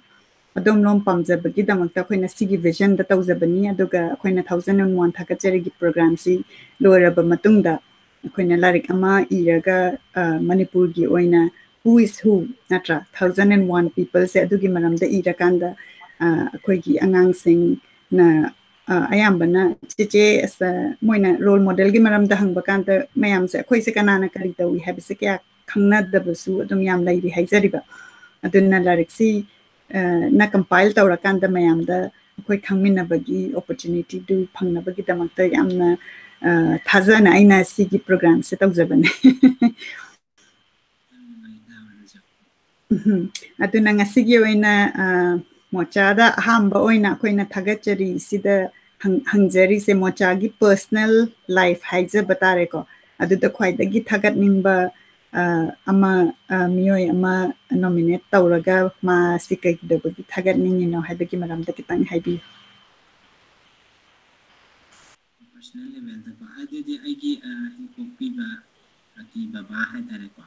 ꯑꯗꯣꯝꯂꯣꯝ ꯄꯥꯝꯖꯕꯒꯤꯗꯃꯛꯇ ꯑꯩꯈꯣꯏꯅ ꯁꯤꯒꯤ vision ꯗ ꯇꯧꯖꯕꯅꯤ꯫ ꯑꯗꯨꯒ ꯑꯩꯈꯣꯏꯅ thousand and one ꯊꯥꯒꯠꯆꯔꯤꯒꯤ program ꯁꯤ ꯂꯣꯏꯔꯕ ꯃꯇꯨꯡꯗ ꯑꯩꯈꯣꯏꯅ ꯂꯥꯏꯔꯤꯛ ꯑꯃ ꯏꯔꯒ, ꯑ, ꯃꯅꯤꯄꯨꯔꯒꯤ ꯑꯣꯏꯅ who is who, ꯅꯠꯇ꯭ꯔꯥ? Thousand and one people ꯁꯦ ꯑꯗꯨꯒꯤ ꯃꯔꯝꯗ ꯏꯔꯀꯥꯟꯗ, ꯑ, ꯑꯩꯈꯣꯏꯒꯤ ꯑꯉꯥꯡꯁꯤꯡꯅ, ꯑ, ꯑꯌꯥꯝꯕꯅ ꯆꯦꯆꯦ, ꯑꯁ, ꯃꯣꯏꯅ role model ꯒꯤ ꯃꯔꯝꯗ ꯍꯪꯕ ꯀꯥꯟꯗ ꯃꯌꯥꯝꯁꯦ ꯑꯩꯈꯣꯏꯁꯦ ꯀꯅꯥꯅ ꯀꯔꯤ ꯇꯧꯏ ꯍꯥꯏꯕꯁꯦ ꯀꯌꯥ ꯈꯪꯅꯗꯕꯁꯨ ꯑꯗꯨꯝ ꯌꯥꯝ ꯂꯩꯔꯤ ꯍꯥꯏꯖꯔꯤꯕ꯫ ꯑꯗꯨꯅ ꯂꯥꯏꯔꯤꯛꯁꯤ, ꯑ, ꯅ compile ꯇꯧꯔꯀꯥꯟꯗ ꯃꯌꯥꯝꯗ ꯑꯩꯈꯣꯏ ꯈꯪꯃꯤꯟꯅꯕꯒꯤ opportunity ꯗꯨ ꯐꯪꯅꯕꯒꯤꯗꯃꯛꯇ ꯌꯥꯝꯅ, ꯑ, ꯊꯥꯖꯅ ꯑꯩꯅ ꯁꯤꯒꯤ program ꯁꯦ ꯇꯧꯖꯕꯅꯦ꯫ ꯎꯝ, ꯑꯗꯨꯅ ꯉꯁꯤꯒꯤ ꯑꯣꯏꯅ, ꯑ, ꯃꯣꯆꯥꯗ ꯑꯍꯥꯟꯕ ꯑꯣꯏꯅ ꯑꯩꯈꯣꯏꯅ ꯊꯥꯒꯠꯆꯔꯤꯁꯤꯗ ꯍꯪ-, ꯍꯪꯖꯔꯤꯁꯦ, ꯃꯣꯆꯥꯒꯤ personal life ꯍꯥꯏꯖꯕ ꯇꯥꯔꯦꯀꯣ, ꯑꯗꯨꯗ ꯈ꯭ꯋꯥꯏꯗꯒꯤ ꯊꯥꯒꯠꯅꯤꯡꯕ, ꯑ, ꯑꯃ, ꯑ, ꯃꯤꯑꯣꯏ ꯑꯃ ꯅꯣꯃꯤꯅꯦꯠ ꯇꯧꯔꯒ ꯃꯥꯁꯤ ꯀꯩꯗꯧꯕꯒꯤ ꯊꯥꯒꯠꯅꯤꯡꯉꯤꯅꯣ ꯍꯥꯏꯕꯒꯤ ꯃꯔꯝꯗ ꯈꯤꯇꯪ ꯍꯥꯏꯕꯤꯌꯨ꯫ ꯄꯔꯁꯣꯅꯦꯜ ꯂꯦꯚꯦꯜꯗꯀꯣ, ꯑꯗꯨꯗꯤ ꯑꯩꯒꯤ, ꯑ, ꯏꯀꯣꯛꯄꯤꯕ ꯑꯀꯤ ꯕꯕꯥ ꯍꯥꯏꯇꯥꯔꯦꯀꯣ,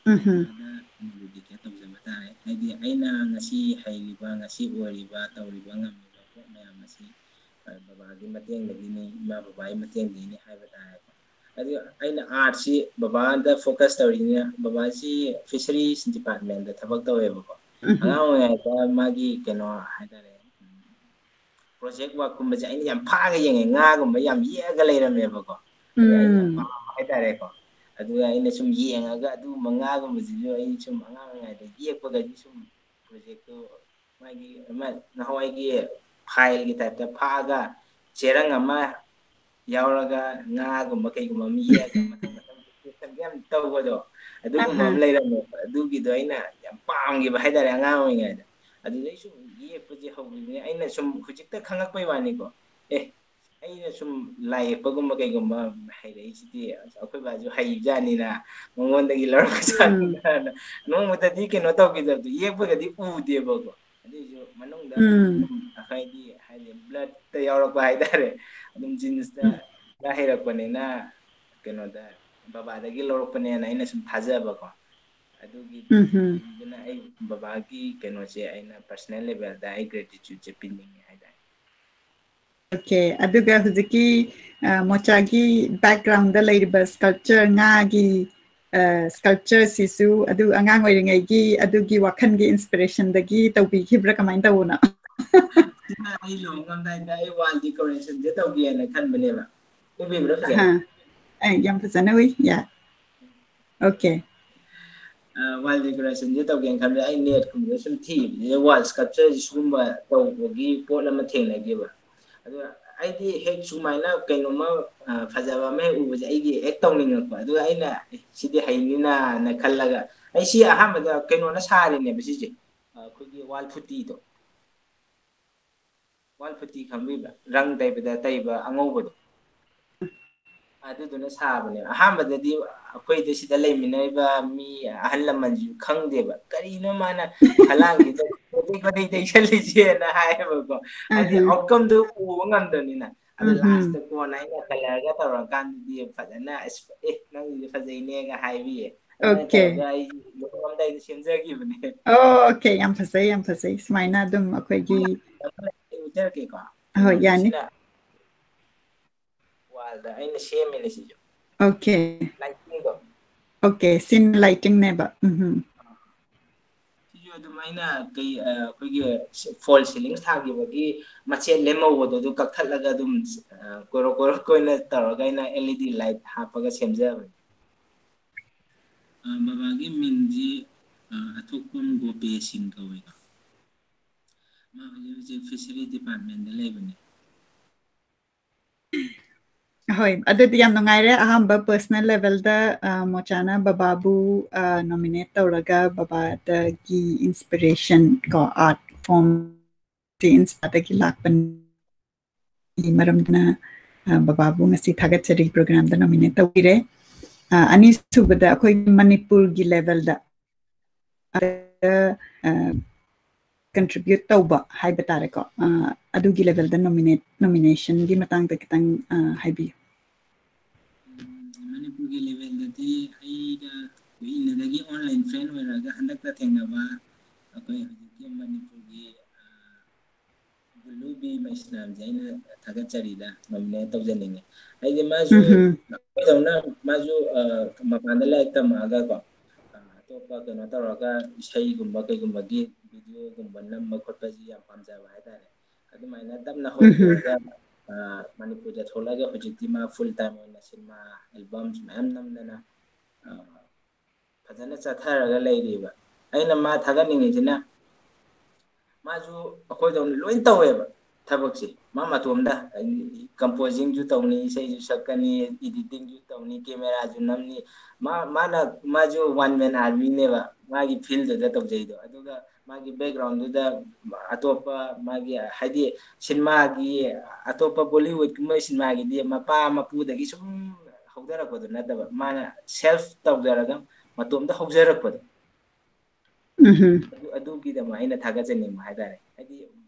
ꯎꯝꯍꯨꯝ꯫ ꯕꯕꯥꯗ ꯑꯩꯅ ꯗꯦꯗꯤꯀꯦꯠ ꯇꯧꯖꯕ ꯇꯥꯔꯦ꯫ ꯍꯥꯏꯗꯤ ꯑꯩꯅ ꯉꯁꯤ ꯍꯩꯔꯤꯕ, ꯉꯁꯤ ꯑꯣꯏꯔꯤꯕ, ꯇꯧꯔꯤꯕ, ꯉꯝꯃꯤꯕ ꯄꯣꯠ ꯃꯌꯥꯝ ꯑꯁꯤ, ꯑ, ꯕꯕꯥꯒꯤ ꯃꯇꯦꯡꯗꯒꯤꯅꯤ, ꯏꯃꯥ ꯕꯕꯥꯒꯤ ꯃꯇꯦꯡꯗꯒꯤꯅꯤ ꯍꯥꯏꯕ ꯇꯥꯔꯦꯀꯣ꯫ ꯑꯗꯨ ꯑꯩꯅ ꯑꯥꯔꯠꯁꯤ ꯕꯕꯥꯗ ꯐꯣꯀꯁ ꯇꯧꯔꯤꯅꯤꯅ, ꯕꯕꯥꯁꯤ ꯐꯤꯁꯔꯤꯁ ꯗꯤꯄꯥꯔꯠꯃꯦꯟꯗ ꯊꯕꯛ ꯇꯧꯋꯦꯕꯀꯣ꯫ ꯎꯝꯍꯨꯝ꯫ ꯑꯉꯥꯡ ꯑꯣꯏꯔꯤꯉꯩꯗ ꯃꯥꯒꯤ ꯀꯩꯅꯣ ꯍꯥꯏꯇꯥꯔꯦ, ꯄ꯭ꯔꯣꯖꯦꯛ ꯋꯥꯔꯛꯀꯨꯝꯕꯁꯦ ꯑꯩꯅ ꯌꯥꯝ ꯐꯥꯒ ꯌꯦꯡꯉꯦ, ꯉꯥꯒꯨꯝꯕ ꯌꯥꯝ ꯌꯦꯛꯑꯒ ꯂꯩꯔꯝꯃꯦꯕꯀꯣ꯫ ꯑꯗ ꯑꯩꯅ ꯌꯥꯝ ꯎꯝ꯫ ꯄꯥꯝꯕ ꯍꯥꯏꯇꯥꯔꯦꯀꯣ꯫ ꯑꯗꯨꯒ ꯑꯩꯅ ꯁꯨꯝ ꯌꯦꯡꯉꯒ ꯑꯗꯨꯒꯨꯝꯕ ꯉꯥꯒꯨꯝꯕꯁꯤꯁꯨ ꯑꯩ ꯁꯨꯝ ꯑꯉꯥꯡ ꯑꯣꯏꯔꯤꯉꯩꯗ ꯌꯦꯛꯄꯒꯗꯤ ꯁꯨꯝ ꯄ꯭ꯔꯣꯖꯦꯛꯇꯨ ꯃꯥꯒꯤ ꯑꯃ ꯅꯍꯥꯟꯋꯥꯏꯒꯤ ꯐꯥꯏꯜꯒꯤ ꯇꯥꯏꯞꯇ ꯐꯥꯛꯑꯒ ꯆꯦꯔꯪ ꯑꯃ ꯌꯥꯎꯔꯒ ꯉꯥꯒꯨꯝꯕ ꯀꯩꯒꯨꯝꯕ ꯑꯃ ꯌꯦꯛꯑꯒ ꯃꯊꯪ ꯃꯊꯪ ꯌꯥꯝ ꯇꯧꯕꯗꯣ, ꯑꯗꯨꯒꯨꯝꯕ ꯑꯍꯥ꯫ ꯑꯃ ꯂꯩꯔꯝꯃꯦꯕ꯫ ꯑꯗꯨꯒꯤꯗꯣ ꯑꯩꯅ ꯌꯥꯝ ꯄꯥꯝꯈꯤꯕ ꯍꯥꯏꯇꯥꯔꯦ ꯑꯉꯥꯡ ꯑꯣꯏꯔꯤꯉꯩꯗ꯫ ꯑꯗꯨꯗꯩ ꯁꯨꯝ ꯌꯦꯛꯄꯁꯦ ꯍꯧꯈꯤꯕꯅꯤ꯫ ꯑꯩꯅ ꯁꯨꯝ ꯍꯧꯖꯤꯛꯇ ꯈꯪꯉꯛꯄꯩ ꯋꯥꯅꯤꯀꯣ꯫ ꯑꯦ, ꯑꯩꯅ ꯁꯨꯝ ꯂꯥꯏ ꯌꯦꯛꯄꯒꯨꯝꯕ ꯀꯩꯒꯨꯝꯕ ꯍꯩꯔꯛꯏꯁꯤꯗꯤ ꯑꯩꯈꯣꯏ ꯕꯥꯁꯨ ꯍꯩꯕꯖꯥꯠꯅꯤꯅ ꯃꯉꯣꯟꯗꯒꯤ ꯎꯝ꯫ ꯂꯧꯔꯛꯄꯖꯥꯠꯅꯤꯅ ꯅꯣꯡꯃꯇꯗꯤ ꯀꯩꯅꯣ ꯇꯧꯈꯤꯗꯕꯗꯣ, ꯌꯦꯛꯄꯒꯗꯤ ꯎꯗꯦꯕꯀꯣ꯫ ꯑꯗꯨꯏꯁꯨ ꯃꯅꯨꯡꯗ ꯎꯝ꯫ ꯑꯗꯨꯝ ꯍꯥꯏꯗꯤ, ꯍꯥꯏꯗꯤ ꯕ꯭ꯂꯠꯇ ꯌꯥꯎꯔꯛꯄ ꯍꯥꯏꯇꯥꯔꯦ꯫ ꯑꯗꯨꯝ ꯖꯤꯟꯁꯇ ꯎꯝ꯫ ꯍꯩꯔꯛꯄꯅꯤꯅ ꯀꯩꯅꯣꯗ ꯕꯕꯥꯗꯒꯤ ꯂꯧꯔꯛꯄꯅꯦꯅ ꯑꯩꯅ ꯁꯨꯝ ꯊꯥꯖꯕꯀꯣ꯫ ꯑꯗꯨꯒꯤ ꯎꯝꯍꯨꯝ꯫ ꯑꯗꯨꯅ ꯑꯩ ꯕꯕꯥꯒꯤ ꯀꯩꯅꯣꯁꯦ ꯑꯩꯅ ꯄꯔꯁꯅꯦꯜ ꯂꯦꯚꯦꯜꯗ ꯑꯩ ꯒ꯭ꯔꯦꯇꯤꯇ꯭ꯌꯨꯠꯁꯦ ꯄꯤꯅꯤꯡꯉꯦ ꯍꯥꯏꯇꯥꯔꯦ꯫ ꯑꯣꯀꯦ, ꯑꯗꯨꯒ ꯍꯧꯖꯤꯛꯀꯤ, ꯑ, ꯃꯣꯆꯥꯒꯤ ꯕꯦꯛꯒ꯭ꯔꯥꯎꯟꯗ ꯂꯩꯔꯤꯕ ꯁ꯭ꯀꯜꯞꯆꯔ, ꯉꯥꯒꯤ, ꯑ, ꯁ꯭ꯀꯜꯞꯆꯔꯁꯤꯁꯨ ꯑꯗꯨ ꯑꯉꯥꯡ ꯑꯣꯏꯔꯤꯉꯩꯒꯤ ꯑꯗꯨꯒꯤ ꯋꯥꯈꯜꯒꯤ ꯏꯟꯁꯄꯤꯔꯦꯁꯟꯗꯒꯤ ꯇꯧꯕꯤꯈꯤꯕ꯭ꯔꯥ, ꯀꯃꯥꯏꯅ ꯇꯧꯕꯅꯣ? ꯁꯤꯅ ꯑꯩ ꯂꯨꯍꯣꯡꯉꯝꯗꯥꯏꯗ ꯑꯩ ꯋꯥꯜ ꯗꯦꯀꯣꯔꯦꯁꯟꯁꯦ ꯇꯧꯒꯦꯅ ꯈꯟꯕꯅꯦꯕ꯫ ꯎꯕꯤꯕ꯭ꯔꯥ ꯐꯖꯅ? ꯑꯍꯥ꯫ ꯑꯦ, ꯌꯥꯝ ꯐꯖꯅ ꯎꯏ꯫ ꯌꯥ꯫ ꯑꯣꯀꯦ꯫ ꯑ, ꯋꯥꯜ ꯗꯦꯀꯣꯔꯦꯁꯟꯁꯦ ꯇꯧꯒꯦꯅ ꯈꯟꯕꯗ ꯑꯩ ꯅꯦꯠꯀꯨꯝꯕꯗ ꯁꯨꯝ ꯊꯤꯕꯁꯤꯗ ꯋꯥꯜ ꯁ꯭ꯀꯜꯞꯆꯔꯁꯤ ꯁꯤꯒꯨꯝꯕ ꯇꯧꯕꯒꯤ ꯄꯣꯠ ꯑꯃ ꯊꯦꯡꯅꯈꯤꯕ꯫ ꯑꯗꯨ ꯑꯩꯗꯤ ꯍꯦꯛ ꯁꯨꯃꯥꯏꯅ ꯀꯩꯅꯣꯝꯃ, ꯑ, ꯐꯖꯕ ꯑꯃ ꯍꯦꯛ ꯎꯕꯁꯦ ꯑꯩꯒꯤ ꯍꯦꯛ ꯇꯧꯅꯤꯡꯉꯛꯄ꯫ ꯑꯗꯨꯒ ꯑꯩꯅ, "ꯑꯦ, ꯁꯤꯗꯤ ꯍꯩꯅꯤꯅ"ꯅ ꯈꯜꯂꯒ ꯑꯩ ꯁꯤ ꯑꯍꯥꯟꯕꯗ ꯀꯩꯅꯣꯅ ꯁꯥꯔꯤꯅꯦꯕ ꯁꯤꯁꯦ꯫ ꯑ, ꯑꯩꯈꯣꯏꯒꯤ ꯋꯥꯜ ꯐꯨꯇꯤꯗꯣ꯫ ꯋꯥꯜ ꯐꯨꯇꯤ ꯈꯪꯕꯤꯕ꯭ꯔꯥ? ꯔꯪ ꯇꯩꯕꯗ ꯇꯩꯕ ꯑꯉꯧꯕꯗꯣ꯫ ꯑꯗꯨꯗꯨꯅ ꯁꯥꯕꯅꯦꯕ꯫ ꯑꯍꯥꯟꯕꯗꯗꯤ ꯑꯩꯈꯣꯏꯗ ꯁꯤꯗ ꯂꯩꯃꯤꯟꯅꯔꯤꯕ ꯃꯤ ꯑꯍꯜ ꯂꯃꯟꯁꯤꯁꯨ ꯈꯪꯗꯦꯕ, "ꯀꯔꯤꯅꯣ ꯃꯥꯅ ꯐꯂꯥꯡꯁꯤꯗ ꯀꯣꯗꯩ ꯀꯣꯗꯩ ꯇꯩꯁꯜꯂꯤꯁꯦꯅ?" ꯍꯥꯏꯌꯦꯕꯀꯣ꯫ ꯍꯥꯏꯗꯤ, ꯑꯍ꯫ Outcomeꯗꯨ ꯎꯕ ꯉꯝꯗꯕꯅꯤꯅ꯫ ꯑꯗꯣ ꯎꯝ, ꯎꯝ꯫ Lastꯇ ꯀꯣꯟꯅ ꯑꯩꯅ colourꯒ ꯇꯧꯔꯀꯥꯟꯗꯗꯤ ꯐꯖꯅ, "ꯑꯁ, ꯑꯦ, ꯅꯪꯒꯤꯁꯦ ꯐꯖꯩꯅꯦꯒ" ꯍꯥꯏꯕꯤꯌꯦ꯫ ꯑꯗꯨꯃꯥꯏꯅ Okay꯫ ꯇꯧꯔꯒ ꯑꯩ ꯂꯨꯍꯣꯡꯉꯝꯗꯥꯏꯗ ꯁꯦꯝꯖꯈꯤꯕꯅꯦ꯫ ꯑꯣ, okay, ꯌꯥꯝ ꯐꯖꯩ, ꯌꯥꯝ ꯐꯖꯩ꯫ ꯁꯨꯃꯥꯏꯅ ꯑꯗꯨꯝ ꯑꯩꯈꯣꯏꯒꯤ ꯑꯩ ꯎꯠꯆꯔꯛꯀꯦꯀꯣ꯫ ꯍꯣꯏ, ꯀꯩꯅꯣꯗ ꯌꯥꯅꯤ꯫ ꯁꯤꯅ wallꯗ ꯑꯩꯅ ꯁꯦꯝꯃꯤꯅꯦ ꯁꯤꯁꯨ꯫ Okay꯫ Lightingꯗꯣ꯫ Okay, scene lightingꯅꯦꯕ꯫ ꯎꯝ꯫ ꯁꯤꯁꯨ ꯑꯗꯨꯝ ꯑꯩꯅ ꯀꯩ, ꯑ, ꯑꯩꯈꯣꯏꯒꯤ false ceiling ꯊꯥꯈꯤꯕꯒꯤ ꯃꯆꯦꯠ ꯂꯦꯝꯍꯧꯕꯗꯣ ꯑꯗꯨ ꯀꯛꯊꯠꯂꯒ ꯑꯗꯨꯝ, ꯑ, ꯀꯣꯏꯔꯣꯛ ꯀꯣꯏꯔꯣꯛ ꯑꯣꯏꯅ ꯇꯧꯔꯒ ꯑꯩꯅ LED light ꯍꯥꯞꯄꯒ ꯁꯦꯝꯖꯕꯅꯦ꯫ ꯑ, ꯕꯕꯥꯒꯤ ꯃꯤꯡꯁꯤ, ꯑ, ꯑꯊꯣꯛꯄꯝ ꯒꯣꯄꯦ ꯁꯤꯡ ꯀꯧꯋꯦꯀꯣ꯫ ꯃꯥ ꯍꯧꯖꯤꯛ ꯍꯧꯖꯤꯛ Fishery Departmentꯗ ꯂꯩꯕꯅꯦ꯫ ꯍꯣꯏ, ꯑꯗꯨꯗꯤ ꯌꯥꯝ ꯅꯨꯡꯉꯥꯏꯔꯦ꯫ ꯑꯍꯥꯟꯕ personal levelꯗ, ꯑ, ꯃꯣꯆꯥꯅ ꯕꯕꯥꯕꯨ, ꯑ, nominate ꯇꯧꯔꯒ ꯕꯕꯥꯗꯒꯤ inspiration ꯀꯣ, art form Inspireꯗꯒꯤ ꯂꯥꯛꯄꯅꯤ꯫ ꯃꯔꯝꯗꯨꯅ, ꯑ, ꯕꯕꯥꯕꯨ ꯉꯁꯤ ꯊꯥꯒꯠꯆꯔꯤ, programꯗ nominate ꯇꯧꯕꯤꯔꯦ꯫ ꯑ, ꯑꯅꯤꯁꯨꯕꯗ ꯑꯩꯈꯣꯏꯒꯤ ꯃꯅꯤꯄꯨꯔꯒꯤ levelꯗ, ꯑ, contribute ꯇꯧꯕ ꯍꯥꯏꯕ ꯇꯥꯔꯦꯀꯣ꯫ ꯑ, ꯑꯗꯨꯒꯤ levelꯗ nominate, nominationꯒꯤ ꯃꯇꯥꯡꯗ ꯈꯤꯇꯪ, ꯑ, ꯍꯥꯏꯕꯤꯌꯨ꯫ ꯎꯝ, ꯃꯅꯤꯄꯨꯔꯒꯤ levelꯗꯗꯤ ꯑꯩꯒ ꯀꯨꯏꯅꯗꯒꯤ online friend ꯑꯣꯏꯔꯛꯑꯒ ꯍꯟꯗꯛꯇ ꯊꯦꯡꯅꯕ ꯑꯩꯈꯣꯏ ꯍꯧꯖꯤꯛꯀꯤ ꯃꯅꯤꯄꯨꯔꯒꯤ, ꯑ, ꯒꯨꯂꯨ ꯕꯤ ꯃꯩꯁꯅꯥꯝꯁꯦ ꯑꯩꯅ ꯊꯥꯒꯠꯆꯔꯤꯗ, nominate ꯇꯧꯖꯅꯤꯡꯉꯤ꯫ ꯍꯥꯏꯗꯤ ꯃꯥꯁꯨ ꯎꯝꯍꯨꯝ꯫ ꯑꯩꯈꯣꯏꯗꯧꯅ ꯃꯥꯁꯨ, ꯑ, ꯃꯄꯥꯟꯗ ꯂꯥꯏꯔꯤꯛ ꯇꯝꯃꯛꯑꯒꯀꯣ, ꯑ, ꯑꯇꯣꯞꯄ ꯀꯩꯅꯣ ꯇꯧꯔꯒ ꯏꯁꯩꯒꯨꯝꯕ ꯀꯩꯒꯨꯝꯕꯒꯤ videoꯒꯨꯝꯕ ꯅꯝꯕ ꯈꯣꯠꯄꯁꯤ ꯌꯥꯝ ꯄꯥꯝꯖꯕ ꯍꯥꯏꯇꯥꯔꯦ꯫ ꯑꯗꯨꯃꯥꯏꯅ ꯇꯞꯅ ꯎꯝꯍꯨꯝ꯫ ꯍꯧꯔꯛꯑꯒ, ꯑ, ꯃꯅꯤꯄꯨꯔꯗ ꯊꯣꯛꯂꯛꯑꯒ ꯍꯧꯖꯤꯛꯇꯤ ꯃꯥ full time ꯑꯣꯏꯅ ꯁꯤꯅꯦꯃꯥ albums ꯃꯌꯥꯝ ꯅꯝꯗꯅ, ꯑ, ꯐꯖꯅ ꯆꯠꯊꯔꯒ ꯂꯩꯔꯤꯕ꯫ ꯑꯩꯅ ꯃꯥ ꯊꯥꯒꯠꯅꯤꯡꯉꯤꯁꯤꯅ, ꯃꯥꯁꯨ ꯑꯩꯈꯣꯏꯗꯧꯅ ꯂꯣꯏ ꯇꯧꯋꯦꯕ꯫ ꯊꯕꯛꯁꯦ ꯃꯥ ꯃꯇꯣꯝꯗ꯫ ꯀꯝꯄꯣꯖꯤꯡꯁꯨ ꯇꯧꯅꯤ, ꯏꯁꯩꯁꯨ ꯁꯛꯀꯅꯤ, ꯏꯗꯤꯇꯤꯡꯁꯨ ꯇꯧꯅꯤ, ꯀꯦꯃꯦꯔꯥꯁꯨ ꯅꯝꯅꯤ꯫ ꯃꯥ ꯃꯥꯅ ꯃꯥꯁꯨ ꯋꯥꯟ ꯃꯦꯟ ꯑꯥꯔꯃꯤꯅꯦꯕ꯫ ꯃꯥꯒꯤ ꯐꯤꯜꯗꯨꯗ ꯇꯧꯖꯩꯗꯣ꯫ ꯑꯗꯨꯒ ꯃꯥꯒꯤ ꯕꯦꯛꯒ꯭ꯔꯥꯎꯟꯗꯨꯗ ꯑꯇꯣꯞꯄ ꯃꯥꯒꯤ, ꯍꯥꯏꯗꯤ, ꯁꯤꯅꯦꯃꯥꯒꯤ, ꯑꯇꯣꯞꯄ ꯕꯣꯂꯤꯋꯨꯗꯀꯨꯝꯕ ꯁꯤꯅꯦꯃꯥꯒꯤꯗꯤ ꯃꯄꯥ ꯃꯄꯨꯗꯒꯤ ꯁꯨꯝ ꯍꯧꯖꯔꯛꯄꯗꯣ ꯅꯠꯇꯕ, ꯃꯥꯅ ꯁꯦꯜꯐ ꯇꯧꯖꯔꯒ ꯃꯇꯣꯝꯇ ꯍꯧꯖꯔꯛꯄꯗꯣ꯫ ꯎꯝ ꯑꯗꯨ ꯑꯗꯨꯒꯤꯗꯃꯛ ꯑꯩꯅ ꯊꯥꯒꯠꯆꯅꯤꯡꯕ ꯍꯥꯏꯇꯥꯔꯦ꯫ ꯍꯥꯏꯗꯤ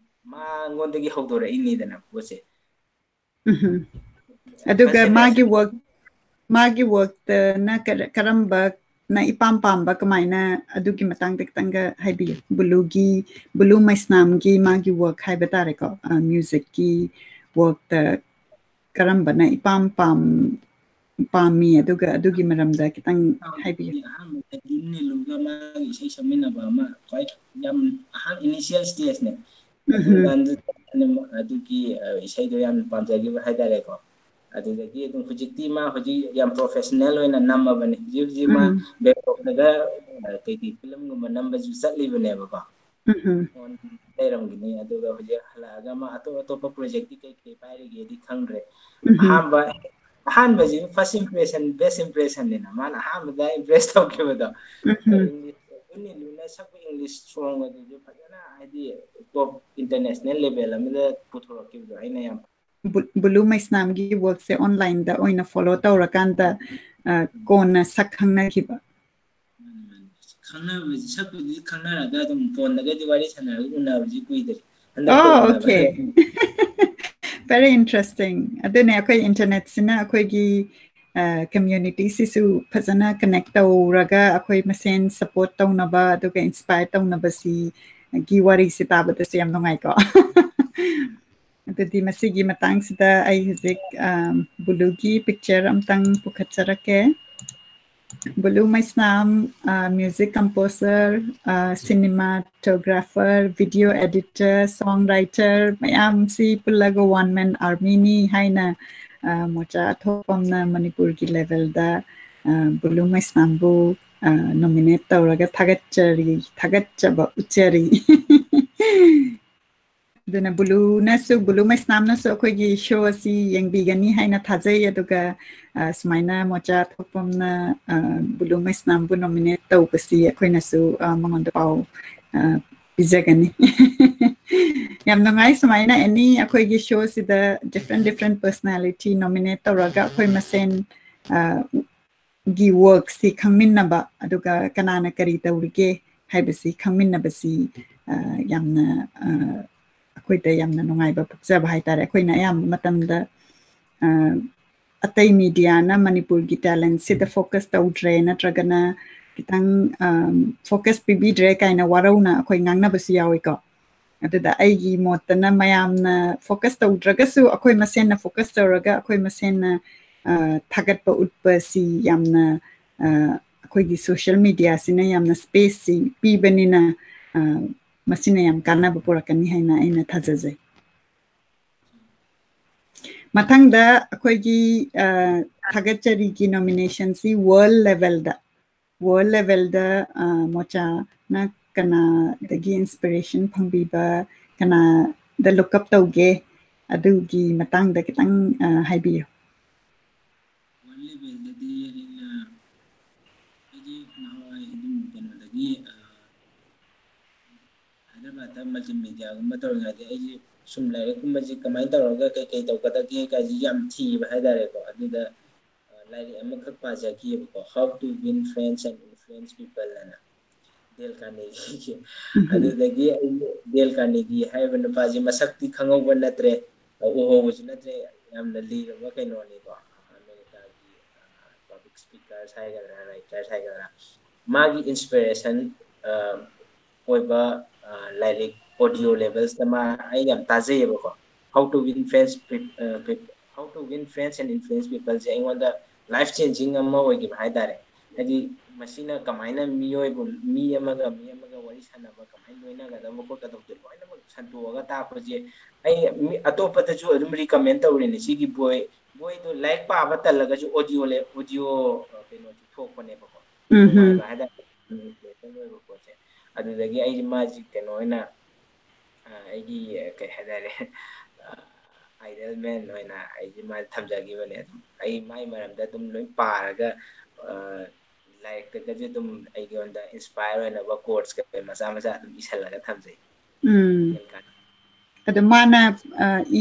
ꯃꯉꯣꯟꯗꯒꯤ ꯍꯧꯗꯣꯔꯛꯏꯅꯤꯗꯅ ꯄꯣꯠꯁꯦ꯫ ꯎꯝ ꯑꯗꯨꯒ ꯃꯥꯒꯤ ꯋꯥꯔꯛ ꯃꯥꯒꯤ ꯋꯥꯔꯛꯇꯅ ꯀꯔꯝꯕꯅ ꯏꯄꯥꯝ ꯄꯥꯝꯕ, ꯀꯃꯥꯏꯅ, ꯑꯗꯨꯒꯤ ꯃꯇꯥꯡꯗ ꯈꯤꯇꯪꯒ ꯍꯥꯏꯕꯤꯌꯨ꯫ ꯕꯨꯂꯨꯒꯤ, ꯕꯨꯂꯨ ꯃꯩꯁꯅꯥꯝꯒꯤ ꯃꯥꯒꯤ ꯋꯥꯔꯛ ꯍꯥꯏꯕ ꯇꯥꯔꯦꯀꯣ, ꯃ꯭ꯌꯨꯖꯤꯛꯀꯤ ꯋꯥꯔꯛꯇ ꯀꯔꯝꯕꯅ ꯏꯄꯥꯝ ꯄꯥꯝ ꯄꯥꯝꯃꯤ, ꯑꯗꯨꯒ ꯑꯗꯨꯒꯤ ꯃꯔꯝꯗ ꯈꯤꯇꯪ ꯍꯥꯏꯕꯤꯌꯨ꯫ ꯑꯍꯥꯟꯕꯗ ꯗꯤꯟ ꯅꯤꯂꯨꯒ ꯃꯥꯒꯤ ꯏꯁꯩ ꯁꯛꯃꯤꯟꯅꯕ ꯑꯃ ꯈ꯭ꯋꯥꯏ ꯌꯥꯝ ꯑꯍꯥꯟ initial stageꯅꯦ꯫ ꯑꯗꯨꯀꯥꯟꯗ ꯑꯗꯨꯒꯤ ꯏꯁꯩꯗꯣ ꯌꯥꯝ ꯄꯥꯝꯖꯈꯤꯕ ꯍꯥꯏꯇꯥꯔꯦꯀꯣ꯫ ꯑꯗꯨꯗꯒꯤ ꯑꯗꯨꯝ ꯍꯧꯖꯤꯛꯇꯤ ꯃꯥ ꯍꯧꯖꯤꯛ ꯌꯥꯝ professional ꯑꯣꯏꯅ ꯅꯝꯃꯕꯅꯦ꯫ ꯍꯧꯖꯤꯛ ꯍꯧꯖꯤꯛ ꯃꯥ ꯕꯦꯡꯀꯣꯛꯇꯒ ꯀꯩꯀꯩ ꯐꯤꯂꯝꯒꯨꯝꯕ ꯅꯝꯕꯁꯨ ꯆꯠꯂꯤꯕꯅꯦꯕꯀꯣ꯫ ꯎꯝ ꯂꯩꯔꯝꯒꯅꯤ꯫ ꯑꯗꯨꯒ ꯍꯧꯖꯤꯛ ꯍꯜꯂꯛꯑꯒ ꯃꯥ ꯑꯇꯣꯞ ꯑꯇꯣꯞꯄ ꯄ꯭ꯔꯣꯖꯦꯛꯇꯤ ꯀꯩ ꯀꯩ ꯄꯥꯏꯔꯤꯒꯦꯗꯤ ꯈꯪꯗ꯭ꯔꯦ꯫ ꯑꯍꯥꯟꯕ ꯑꯍꯥꯟꯕꯁꯤ first impression, best impressionꯅꯤꯅ ꯃꯥꯅ ꯑꯍꯥꯟꯕꯗ impress ꯇꯧꯈꯤꯕꯗꯣ꯫ ꯎꯝ ꯏꯪꯂꯤꯁ ꯂꯨꯅ ꯁꯛꯄ ꯏꯪꯂꯤꯁ ꯁꯣꯡ ꯑꯗꯨꯁꯨ ꯐꯖꯅ, ꯍꯥꯏꯗꯤ, top international level ꯑꯃꯗ ꯄꯨꯊꯣꯔꯛꯈꯤꯕꯗꯣ ꯑꯩꯅ ꯌꯥꯝ ꯕꯨ- ꯕꯨꯂꯨ ꯃꯩꯁꯅꯥꯝꯒꯤ ꯋꯥꯔꯛꯁꯦ ꯑꯣꯟꯂꯥꯏꯟꯗ ꯑꯣꯏꯅ ꯐꯣꯂꯣ ꯇꯧꯔꯀꯥꯟꯗ ꯑ, ꯀꯣꯟꯅ ꯁꯛ ꯈꯪꯅꯈꯤꯕ꯫ ꯈꯪꯅꯕꯁꯤ, ꯁꯛꯄꯨꯗꯤ ꯈꯪꯅꯔꯒ ꯑꯗꯨꯝ ꯐꯣꯟꯗꯒꯗꯤ ꯋꯥꯔꯤ ꯁꯥꯟꯅꯔꯒ ꯎꯅꯕꯁꯤ ꯀꯨꯏꯗ꯭ꯔꯤ꯫ Oh, okay. Very interesting. ꯑꯗꯨꯅꯦ, ꯑꯩꯈꯣꯏ ꯏꯟꯇꯔꯅꯦꯠꯁꯤꯅ ꯑꯩꯈꯣꯏꯒꯤ ꯀꯝꯃ꯭ꯌꯨꯅꯤꯇꯤꯁꯤꯁꯨ ꯐꯖꯅ ꯀꯅꯦꯛ ꯇꯧꯔꯒ ꯑꯩꯈꯣꯏ ꯃꯁꯦꯟ ꯁꯞꯄꯣꯔꯠ ꯇꯧꯅꯕ ꯑꯗꯨꯒ ꯏꯟꯁꯄꯥꯌꯔ ꯇꯧꯅꯕꯁꯤꯒꯤ ꯋꯥꯔꯤꯁꯦ ꯇꯥꯕꯗꯁꯨ ꯌꯥꯝ ꯅꯨꯡꯉꯥꯏꯀꯣ꯫ ꯑꯗꯨꯗꯤ ꯃꯁꯤꯒꯤ ꯃꯇꯥꯡꯁꯤꯗ ꯑꯩ ꯍꯧꯖꯤꯛ ꯕꯨꯂꯨꯒꯤ ꯄꯤꯛꯆꯔ ꯑꯝꯇꯪ ꯄꯨꯈꯠꯆꯔꯛꯀꯦ꯫ ꯕꯨꯂꯨ ꯃꯩꯁꯅꯥꯝ, music composer, cinematographer, video editor, song writer, ꯃꯌꯥꯝꯁꯤ ꯄꯨꯜꯂꯒ one man armyꯅꯤ ꯍꯥꯏꯅ ꯃꯣꯆꯥ ꯑꯊꯣꯛꯄꯝꯅ ꯃꯅꯤꯄꯨꯔꯒꯤ ꯂꯦꯚꯦꯜꯗ ꯕꯨꯂꯨ ꯃꯩꯁꯅꯥꯝꯕꯨ nominate ꯇꯧꯔꯒ ꯊꯥꯒꯠꯆꯔꯤ, ꯊꯥꯒꯠꯆꯕ ꯎꯠꯆꯔꯤ꯫ ꯑꯗꯨꯅ ꯕꯨꯂꯨꯅꯁꯨ, ꯕꯨꯂꯨ ꯃꯩꯁꯅꯥꯝꯅꯁꯨ ꯑꯩꯈꯣꯏꯒꯤ ꯁꯣ ꯑꯁꯤ ꯌꯦꯡꯕꯤꯒꯅꯤ ꯍꯥꯏꯅ ꯊꯥꯖꯩ꯫ ꯑꯗꯨꯒ, ꯑ, ꯁꯨꯃꯥꯏꯅ ꯃꯣꯆꯥ ꯊꯣꯛꯄꯝꯅ, ꯑ, ꯕꯨꯂꯨ ꯃꯩꯁꯅꯥꯝꯕꯨ ꯅꯣꯃꯤꯅꯦꯠ ꯇꯧꯕꯁꯤ ꯑꯩꯈꯣꯏꯅꯁꯨ, ꯑ, ꯃꯉꯣꯟꯗ ꯄꯥꯎ, ꯑ, ꯄꯤꯖꯒꯅꯤ꯫ ꯌꯥꯝ ꯅꯨꯡꯉꯥꯏ ꯁꯨꯃꯥꯏꯅ ꯑꯦꯅꯤ ꯑꯩꯈꯣꯏꯒꯤ ꯁꯣꯁꯤꯗ ꯗꯤꯐ꯭ꯔꯦꯟ ꯗꯤꯐ꯭ꯔꯦꯟ ꯄꯔꯁꯅꯥꯂꯤꯇꯤ ꯅꯣꯃꯤꯅꯦꯠ ꯇꯧꯔꯒ ꯑꯩꯈꯣꯏ ꯃꯁꯦꯟ, ꯑ, ꯒꯤ ꯋꯥꯔꯛꯁꯤ ꯈꯪꯃꯤꯟꯅꯕ, ꯑꯗꯨꯒ ꯀꯅꯥꯅ ꯀꯔꯤ ꯇꯧꯔꯤꯒꯦ ꯍꯥꯏꯕꯁꯤ ꯈꯪꯃꯤꯟꯅꯕꯁꯤ, ꯑ, ꯌꯥꯝꯅ, ꯑ, ꯑꯩꯈꯣꯏꯗ ꯌꯥꯝꯅ ꯅꯨꯡꯉꯥꯏꯕ ꯄꯣꯛꯆꯕ ꯍꯥꯏꯇꯥꯔꯦ꯫ ꯑꯩꯈꯣꯏꯅ ꯑꯌꯥꯝꯕ ꯃꯇꯝꯗ, ꯑ, ꯑꯇꯩ ꯃꯤꯗꯤꯌꯥꯅ ꯃꯅꯤꯄꯨꯔꯒꯤ ꯇꯦꯂꯦꯟꯁꯤꯗ ꯐꯣꯀꯁ ꯇꯧꯗ꯭ꯔꯦ, ꯅꯠꯇ꯭ꯔꯒꯅ ꯈꯤꯇꯪ, ꯑꯝ, ꯐꯣꯀꯁ ꯄꯤꯕꯤꯗ꯭ꯔꯦ ꯀꯥꯏꯅ ꯋꯥꯔꯧꯅ ꯑꯩꯈꯣꯏ ꯉꯥꯡꯅꯕꯁꯨ ꯌꯥꯎꯏꯀꯣ꯫ ꯑꯗꯨꯗ ꯑꯩꯒꯤ ꯃꯣꯠꯇꯅ ꯃꯌꯥꯝꯅ ꯐꯣꯀꯁ ꯇꯧꯗ꯭ꯔꯒꯁꯨ ꯑꯩꯈꯣꯏ ꯃꯁꯦꯟꯅ ꯐꯣꯀꯁ ꯇꯧꯔꯒ ꯑꯩꯈꯣꯏ ꯃꯁꯦꯟꯅ, ꯑ, ꯊꯥꯒꯠꯄ ꯎꯠꯄꯁꯤ ꯌꯥꯝꯅ, ꯑ, ꯑꯩꯈꯣꯏꯒꯤ ꯁꯣꯁꯤꯌꯦꯜ ꯃꯤꯗꯤꯌꯥꯁꯤꯅ ꯌꯥꯝꯅ ꯁ꯭ꯄꯦꯁꯁꯤ ꯄꯤꯕꯅꯤꯅ, ꯑ, ꯃꯁꯤꯅ ꯌꯥꯝ ꯀꯥꯟꯅꯕ ꯄꯨꯔꯛꯀꯅꯤ ꯍꯥꯏꯅ ꯑꯩꯅ ꯊꯥꯖꯖꯩ꯫ ꯃꯊꯪꯗ ꯑꯩꯈꯣꯏꯒꯤ, ꯑ, ꯊꯥꯒꯠꯆꯔꯤꯒꯤ ꯅꯣꯃꯤꯅꯦꯁꯟꯁꯤ ꯋꯥꯔꯜ ꯂꯦꯚꯦꯜꯗ, ꯋꯥꯔꯜ ꯂꯦꯚꯦꯜꯗ, ꯑ, ꯃꯣꯆꯥꯅ ꯀꯅꯥꯗꯒꯤ ꯏꯟꯁꯄꯤꯔꯦꯁꯟ ꯐꯪꯕꯤꯕ, ꯀꯅꯥꯗ ꯂꯨꯛ ꯑꯞ ꯇꯧꯒꯦ, ꯑꯗꯨꯒꯤ ꯃꯇꯥꯡꯗ ꯈꯤꯇꯪ, ꯑ, ꯍꯥꯏꯕꯤꯌꯨ꯫ ꯋꯥꯔꯜ ꯂꯦꯚꯦꯜꯗꯗꯤ ꯑꯩꯅ, ꯑꯩꯗꯤ ꯅꯍꯥꯟꯋꯥꯏ ꯑꯗꯨꯝ ꯀꯩꯅꯣꯗꯒꯤ, ꯑ, ꯍꯥꯏꯗ꯭ꯔꯕꯥꯗꯇ ꯃꯜꯇꯤꯃꯦꯗꯤꯌꯥꯒꯨꯝꯕ ꯇꯧꯔꯤꯉꯩꯗ ꯑꯩꯁꯦ ꯁꯨꯝ ꯂꯥꯏꯔꯤꯛꯀꯨꯝꯕꯁꯦ ꯀꯃꯥꯏꯅ ꯇꯧꯔꯒ ꯀꯩꯀꯩ ꯇꯧꯒꯗꯒꯦ ꯀꯥꯏꯁꯦ ꯌꯥꯝ ꯊꯤꯕ ꯍꯥꯏꯇꯥꯔꯦꯀꯣ꯫ ꯑꯗꯨꯗ, ꯑ, ꯂꯥꯏꯔꯤꯛ ꯑꯃꯈꯛ ꯄꯥꯖꯈꯤꯑꯕꯀꯣ, How to Win Friends and Influence People ꯑꯅ, ꯗꯦꯜ ꯀꯥꯔꯅꯦꯒꯤꯒꯤ꯫ ꯎꯝꯍꯨꯝ꯫ ꯑꯗꯨꯗꯒꯤ ꯑꯩ ꯗꯦꯜ ꯀꯥꯔꯅꯦꯒꯤ ꯍꯥꯏꯔꯤꯕ ꯅꯨꯄꯥꯁꯦ ꯃꯁꯛꯇꯤ ꯈꯪꯍꯧꯕ ꯅꯠꯇ꯭ꯔꯦ, ꯎꯍꯧꯕꯁꯨ ꯅꯠꯇ꯭ꯔꯦ, ꯌꯥꯝꯅ ꯂꯤꯔꯕ ꯀꯩꯅꯣꯅꯤꯀꯣ, ꯑꯃꯦꯔꯤꯀꯥꯒꯤ, ꯑ, ꯄꯕ꯭ꯂꯤꯛ ꯁ꯭ꯄꯤꯀꯔꯁ ꯍꯥꯏꯒꯗ꯭ꯔꯥ, ꯔꯥꯏꯇꯔꯁ ꯍꯥꯏꯒꯗ꯭ꯔꯥ, ꯃꯥꯒꯤ ꯏꯟꯁꯄꯤꯔꯦꯁꯟ, ꯑ, ꯑꯣꯏꯕ, ꯑ, ꯂꯥꯏꯔꯤꯛ ꯑꯣꯗꯤꯑꯣ ꯂꯦꯚꯦꯜꯁꯇ ꯃꯥ ꯑꯩ ꯌꯥꯝ ꯇꯥꯖꯩꯌꯦꯕꯀꯣ꯫ How to Win Friends, Peop-, ꯑ, Peop-, How to Win Friends and Influence Peopleꯁꯦ ꯑꯩꯉꯣꯟꯗ ꯂꯥꯏꯐ ꯆꯦꯟꯖꯤꯡ ꯑꯃ ꯑꯣꯏꯈꯤꯕ ꯍꯥꯏꯇꯥꯔꯦ꯫ ꯍꯥꯏꯗꯤ ꯃꯁꯤꯅ ꯀꯃꯥꯏꯅ ꯃꯤꯑꯣꯏꯕ, ꯃꯤ ꯑꯃꯒ ꯃꯤ ꯑꯃꯒ ꯋꯥꯔꯤ ꯁꯥꯟꯅꯕ, ꯀꯃꯥꯏꯅ ꯂꯣꯏꯅꯒꯗꯕ ꯈꯣꯠꯀꯗꯕꯗꯣ ꯂꯣꯏꯅꯃꯛ ꯁꯟꯗꯣꯛꯑꯒ ꯇꯥꯛꯄꯁꯦ ꯑꯩ ꯃꯤ ꯑꯇꯣꯞꯄꯗꯁꯨ ꯑꯗꯨꯝ ꯔꯤꯀꯃꯦꯟ ꯇꯧꯔꯤꯅꯦ꯫ ꯁꯤꯒꯤ ꯕꯣꯏ, ꯕꯣꯏꯗꯣ ꯂꯥꯏꯔꯤꯛ ꯄꯥꯕ ꯇꯜꯂꯒꯁꯨ ꯑꯣꯗꯤꯑꯣ ꯂꯦ-, ꯑꯣꯗꯤꯑꯣ, ꯑ, ꯀꯩꯅꯣꯁꯨ ꯊꯣꯛꯄꯅꯦꯕꯀꯣ꯫ ꯎꯝꯍꯨꯝ꯫ ꯅꯨꯡꯉꯥꯏꯕ ꯍꯥꯏꯇꯥꯔꯦ, ꯎꯝ, ꯂꯦꯁꯟ ꯑꯣꯏꯕ ꯄꯣꯠꯁꯦ꯫ ꯑꯗꯨꯗꯒꯤ ꯑꯩꯁꯦ ꯃꯥꯁꯤ ꯀꯩꯅꯣ ꯑꯣꯏꯅ ꯑꯩꯒꯤ ꯀꯩ ꯍꯥꯏꯇꯥꯔꯦ, ꯑꯥꯏꯗꯜ ꯃꯦꯟ ꯑꯣꯏꯅ ꯑꯩꯁꯦ ꯃꯥ ꯊꯝꯖꯈꯤꯕꯅꯦ꯫ ꯑꯗꯨꯝ ꯑꯩ ꯃꯥꯏ ꯃꯔꯝꯗ ꯑꯗꯨꯝ ꯂꯣꯏ ꯄꯥꯔꯒ, ꯂꯥꯏꯔꯤꯛꯇꯒꯁꯨ ꯑꯗꯨꯝ ꯑꯩꯉꯣꯟꯗ ꯏꯟꯁꯄꯥꯌꯔ ꯑꯣꯏꯅꯕ ꯀꯣꯠꯁ ꯀꯩꯀꯩ ꯃꯆꯥ ꯃꯆꯥ ꯑꯗꯨꯝ ꯏꯁꯜꯂꯒ ꯊꯝꯖꯩ꯫ ꯎꯝ꯫ ꯑꯗꯣ ꯃꯥꯅ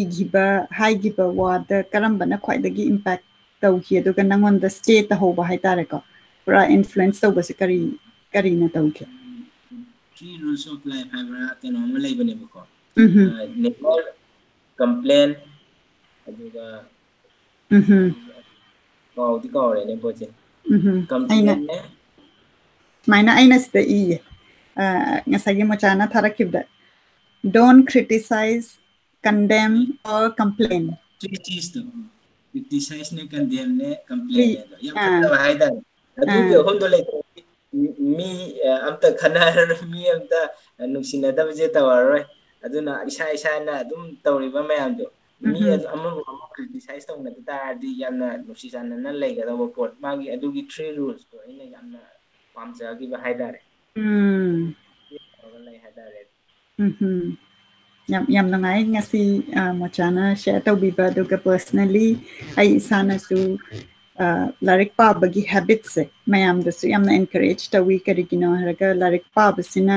ꯏꯈꯤꯕ, ꯍꯥꯏꯈꯤꯕ ꯋꯥꯗ ꯀꯔꯝꯕꯅ ꯈ꯭ꯋꯥꯏꯗꯒꯤ ꯏꯝꯄꯦꯛ ꯇꯧꯈꯤ, ꯑꯗꯨꯒ ꯅꯪꯉꯣꯟꯗ ꯁ꯭ꯇꯦ ꯇꯧꯍꯧꯕ ꯍꯥꯏꯇꯥꯔꯦꯀꯣ, ꯄꯨꯔꯥ ꯏꯟꯐ꯭ꯂꯨꯌꯦꯟꯁ ꯇꯧꯕꯁꯦ ꯀꯔꯤ, ꯀꯔꯤꯅ ꯇꯧꯈꯤ? Three Rules of Life ꯍꯥꯏꯕ꯭ꯔꯥ ꯀꯩꯅꯣ ꯑꯃ ꯂꯩꯕꯅꯦꯕꯀꯣ꯫ ꯎꯝꯍꯨꯝ꯫ Never complain, ꯑꯗꯨꯒ ꯎꯝꯍꯨꯝ꯫ ꯀꯥꯎꯗꯤ ꯀꯥꯎꯔꯦꯅꯦ ꯄꯣꯠꯁꯦ꯫ ꯎꯝꯍꯨꯝ꯫ ꯑꯩꯅ Complain-ꯅꯦ꯫ ꯁꯨꯃꯥꯏꯅ ꯑꯩꯅ ꯁꯤꯗ ꯏꯌꯦ, ꯑ, ꯉꯁꯥꯏꯒꯤ ꯃꯣꯆꯥꯅ ꯊꯥꯔꯛꯈꯤꯕꯗ, "Don't criticize, condemn or complain." Three C's-ꯇꯣ꯫ Criticize-ꯅꯦ, condemn-ꯅꯦ, complain-ꯅꯦ꯫ ꯑꯗꯣ ꯌꯥꯝ ꯑꯥ꯫ ꯐꯠꯇꯕ ꯍꯥꯏꯇꯥꯔꯦ꯫ ꯑꯗꯨꯒꯤ ꯑꯥ꯫ ꯑꯍꯨꯝꯗꯣ ꯂꯩꯇ꯭ꯔꯗꯤ ꯃꯤ, ꯃꯤ, ꯑ, ꯑꯝꯇ ꯈꯠꯅꯔꯔꯣꯏ, ꯃꯤ ꯑꯝꯇ, ꯑ, ꯅꯨꯡꯁꯤꯅꯗꯕꯁꯦ ꯇꯧꯔꯔꯣꯏ꯫ ꯑꯗꯨꯅ ꯏꯁꯥ ꯏꯁꯥꯅ ꯑꯗꯨꯝ ꯇꯧꯔꯤꯕ ꯃꯌꯥꯝꯗꯣ, ꯃꯤ ꯎꯝꯍꯨꯝ꯫ ꯑꯗꯨ ꯑꯃꯕꯨ ꯑꯃ criticize ꯇꯧꯅꯗ ꯇꯥꯔꯗꯤ ꯌꯥꯝꯅ ꯅꯨꯡꯁꯤ ꯆꯥꯟꯅꯅ ꯂꯩꯒꯗꯧꯕ ꯄꯣꯠ꯫ ꯃꯥꯒꯤ ꯑꯗꯨꯒꯤ three rules-ꯇꯣ ꯑꯩꯅ ꯌꯥꯝꯅ ꯄꯥꯝꯖꯈꯤꯕ ꯍꯥꯏꯇꯥꯔꯦ꯫ ꯎꯝ꯫ ꯇꯧꯔꯒ ꯂꯩ ꯍꯥꯏꯇꯥꯔꯦ꯫ ꯎꯝꯍꯨꯝ꯫ ꯌꯥꯝ, ꯌꯥꯝ ꯅꯨꯡꯉꯥꯏ ꯉꯁꯤ, ꯑ, ꯃꯣꯆꯥꯅ share ꯇꯧꯕꯤꯕ, ꯑꯗꯨꯒ personally ꯑꯩ ꯏꯁꯥꯅꯁꯨ, ꯑ, ꯂꯥꯏꯔꯤꯛ ꯄꯥꯕꯒꯤ habit-ꯁꯦ ꯃꯌꯥꯝꯗꯁꯨ ꯌꯥꯝꯅ encourage ꯇꯧꯏ꯫ ꯀꯔꯤꯒꯤꯅꯣ ꯍꯥꯏꯔꯒ ꯂꯥꯏꯔꯤꯛ ꯄꯥꯕꯁꯤꯅ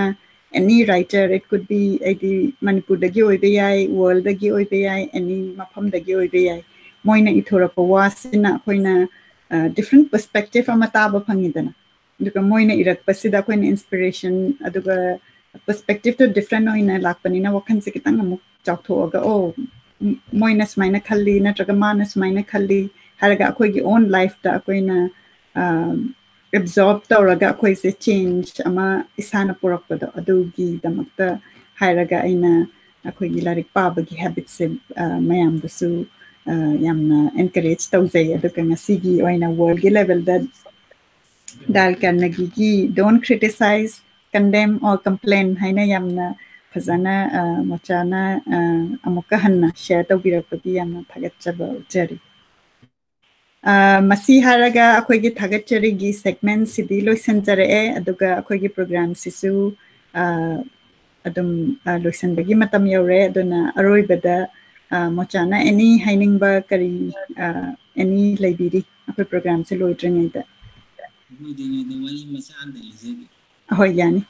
any writer, it could be, ꯍꯥꯏꯗꯤ ꯃꯅꯤꯄꯨꯔꯗꯒꯤ ꯑꯣꯏꯕ ꯌꯥꯏ, world-ꯗꯒꯤ ꯑꯣꯏꯕ ꯌꯥꯏ, any ꯃꯐꯝꯗꯒꯤ ꯑꯣꯏꯕ ꯌꯥꯏ, ꯃꯣꯏꯅ ꯏꯊꯣꯔꯛꯄ ꯋꯥꯁꯤꯅ ꯑꯩꯈꯣꯏꯅ, ꯑ, different perspective ꯑꯃ ꯇꯥꯕ ꯐꯪꯉꯤꯗꯅ꯫ ꯑꯗꯨꯒ ꯃꯣꯏꯅ ꯏꯔꯛꯄꯁꯤꯗ ꯑꯩꯈꯣꯏꯅ inspiration, ꯑꯗꯨꯒ perspective-ꯇꯣ different ꯑꯣꯏꯅ ꯂꯥꯛꯄꯅꯤꯅ ꯋꯥꯈꯜꯁꯦ ꯈꯤꯇꯪ ꯑꯃꯨꯛ ꯆꯥꯎꯊꯣꯛꯑꯒ, "ꯑꯣ, ꯃ-, ꯃꯣꯏꯅ ꯁꯨꯃꯥꯏꯅ ꯈꯜꯂꯤ, ꯅꯠꯇ꯭ꯔꯒ ꯃꯥꯅ ꯁꯨꯃꯥꯏꯅ ꯈꯜꯂꯤ" ꯍꯥꯏꯔꯒ ꯑꯩꯈꯣꯏꯒꯤ own life-ꯇ ꯑꯩꯈꯣꯏꯅ, ꯑ, absorb ꯇꯧꯔꯒ ꯑꯩꯈꯣꯏꯁꯦ change ꯑꯃ ꯏꯁꯥꯅ ꯄꯨꯔꯛꯄꯗꯣ, ꯑꯗꯨꯒꯤꯗꯃꯛꯇ ꯍꯥꯏꯔꯒ ꯑꯩꯅ ꯑꯩꯈꯣꯏꯒꯤ ꯂꯥꯏꯔꯤꯛ ꯄꯥꯕꯒꯤ habit-ꯁꯦ, ꯑ, ꯃꯌꯥꯝꯗꯁꯨ, ꯑ, ꯌꯥꯝꯅ encourage ꯇꯧꯖꯩ꯫ ꯑꯗꯨꯒ ꯉꯁꯤꯒꯤ ꯑꯣꯏꯅ world-ꯒꯤ level-ꯗ Dale Carnegie-ꯒꯤ "Don't criticize, condemn or complain" ꯍꯥꯏꯅ ꯌꯥꯝꯅ ꯐꯖꯅ, ꯑ, ꯃꯣꯆꯥꯅ, ꯑ, ꯑꯃꯨꯛꯀ ꯍꯟꯅ share ꯇꯧꯕꯤꯔꯛꯄꯒꯤ ꯌꯥꯝꯅ ꯊꯥꯒꯠꯆꯕ ꯎꯠꯆꯔꯤ꯫ ꯑ, ꯃꯁꯤ ꯍꯥꯏꯔꯒ ꯑꯩꯈꯣꯏꯒꯤ ꯊꯥꯒꯠꯆꯔꯤꯒꯤ segment-ꯁꯤꯗꯤ ꯂꯣꯏꯁꯤꯟꯖꯔꯛꯑꯦ, ꯑꯗꯨꯒ ꯑꯩꯈꯣꯏꯒꯤ program-ꯁꯤꯁꯨ, ꯑ, ꯑꯗꯨꯝ, ꯑ, ꯂꯣꯏꯁꯤꯟꯕꯒꯤ ꯃꯇꯝ ꯌꯧꯔꯦ꯫ ꯑꯗꯨꯅ ꯑꯔꯣꯏꯕꯗ, ꯑ, ꯃꯣꯆꯥꯅ any ꯍꯥꯏꯅꯤꯡꯕ ꯀꯔꯤ, ꯑ, any ꯂꯩꯕꯤꯔꯤ ꯑꯩꯈꯣꯏ programꯁꯦ ꯂꯣꯏꯗ꯭ꯔꯤꯉꯩꯗ? ꯂꯣꯏꯗ꯭ꯔꯤꯉꯩꯗ ꯋꯥꯔꯤ ꯃꯆꯥ ꯑꯝꯇ ꯂꯤꯖꯒꯦ꯫ ꯑꯍꯣꯏ, ꯌꯥꯅꯤ꯫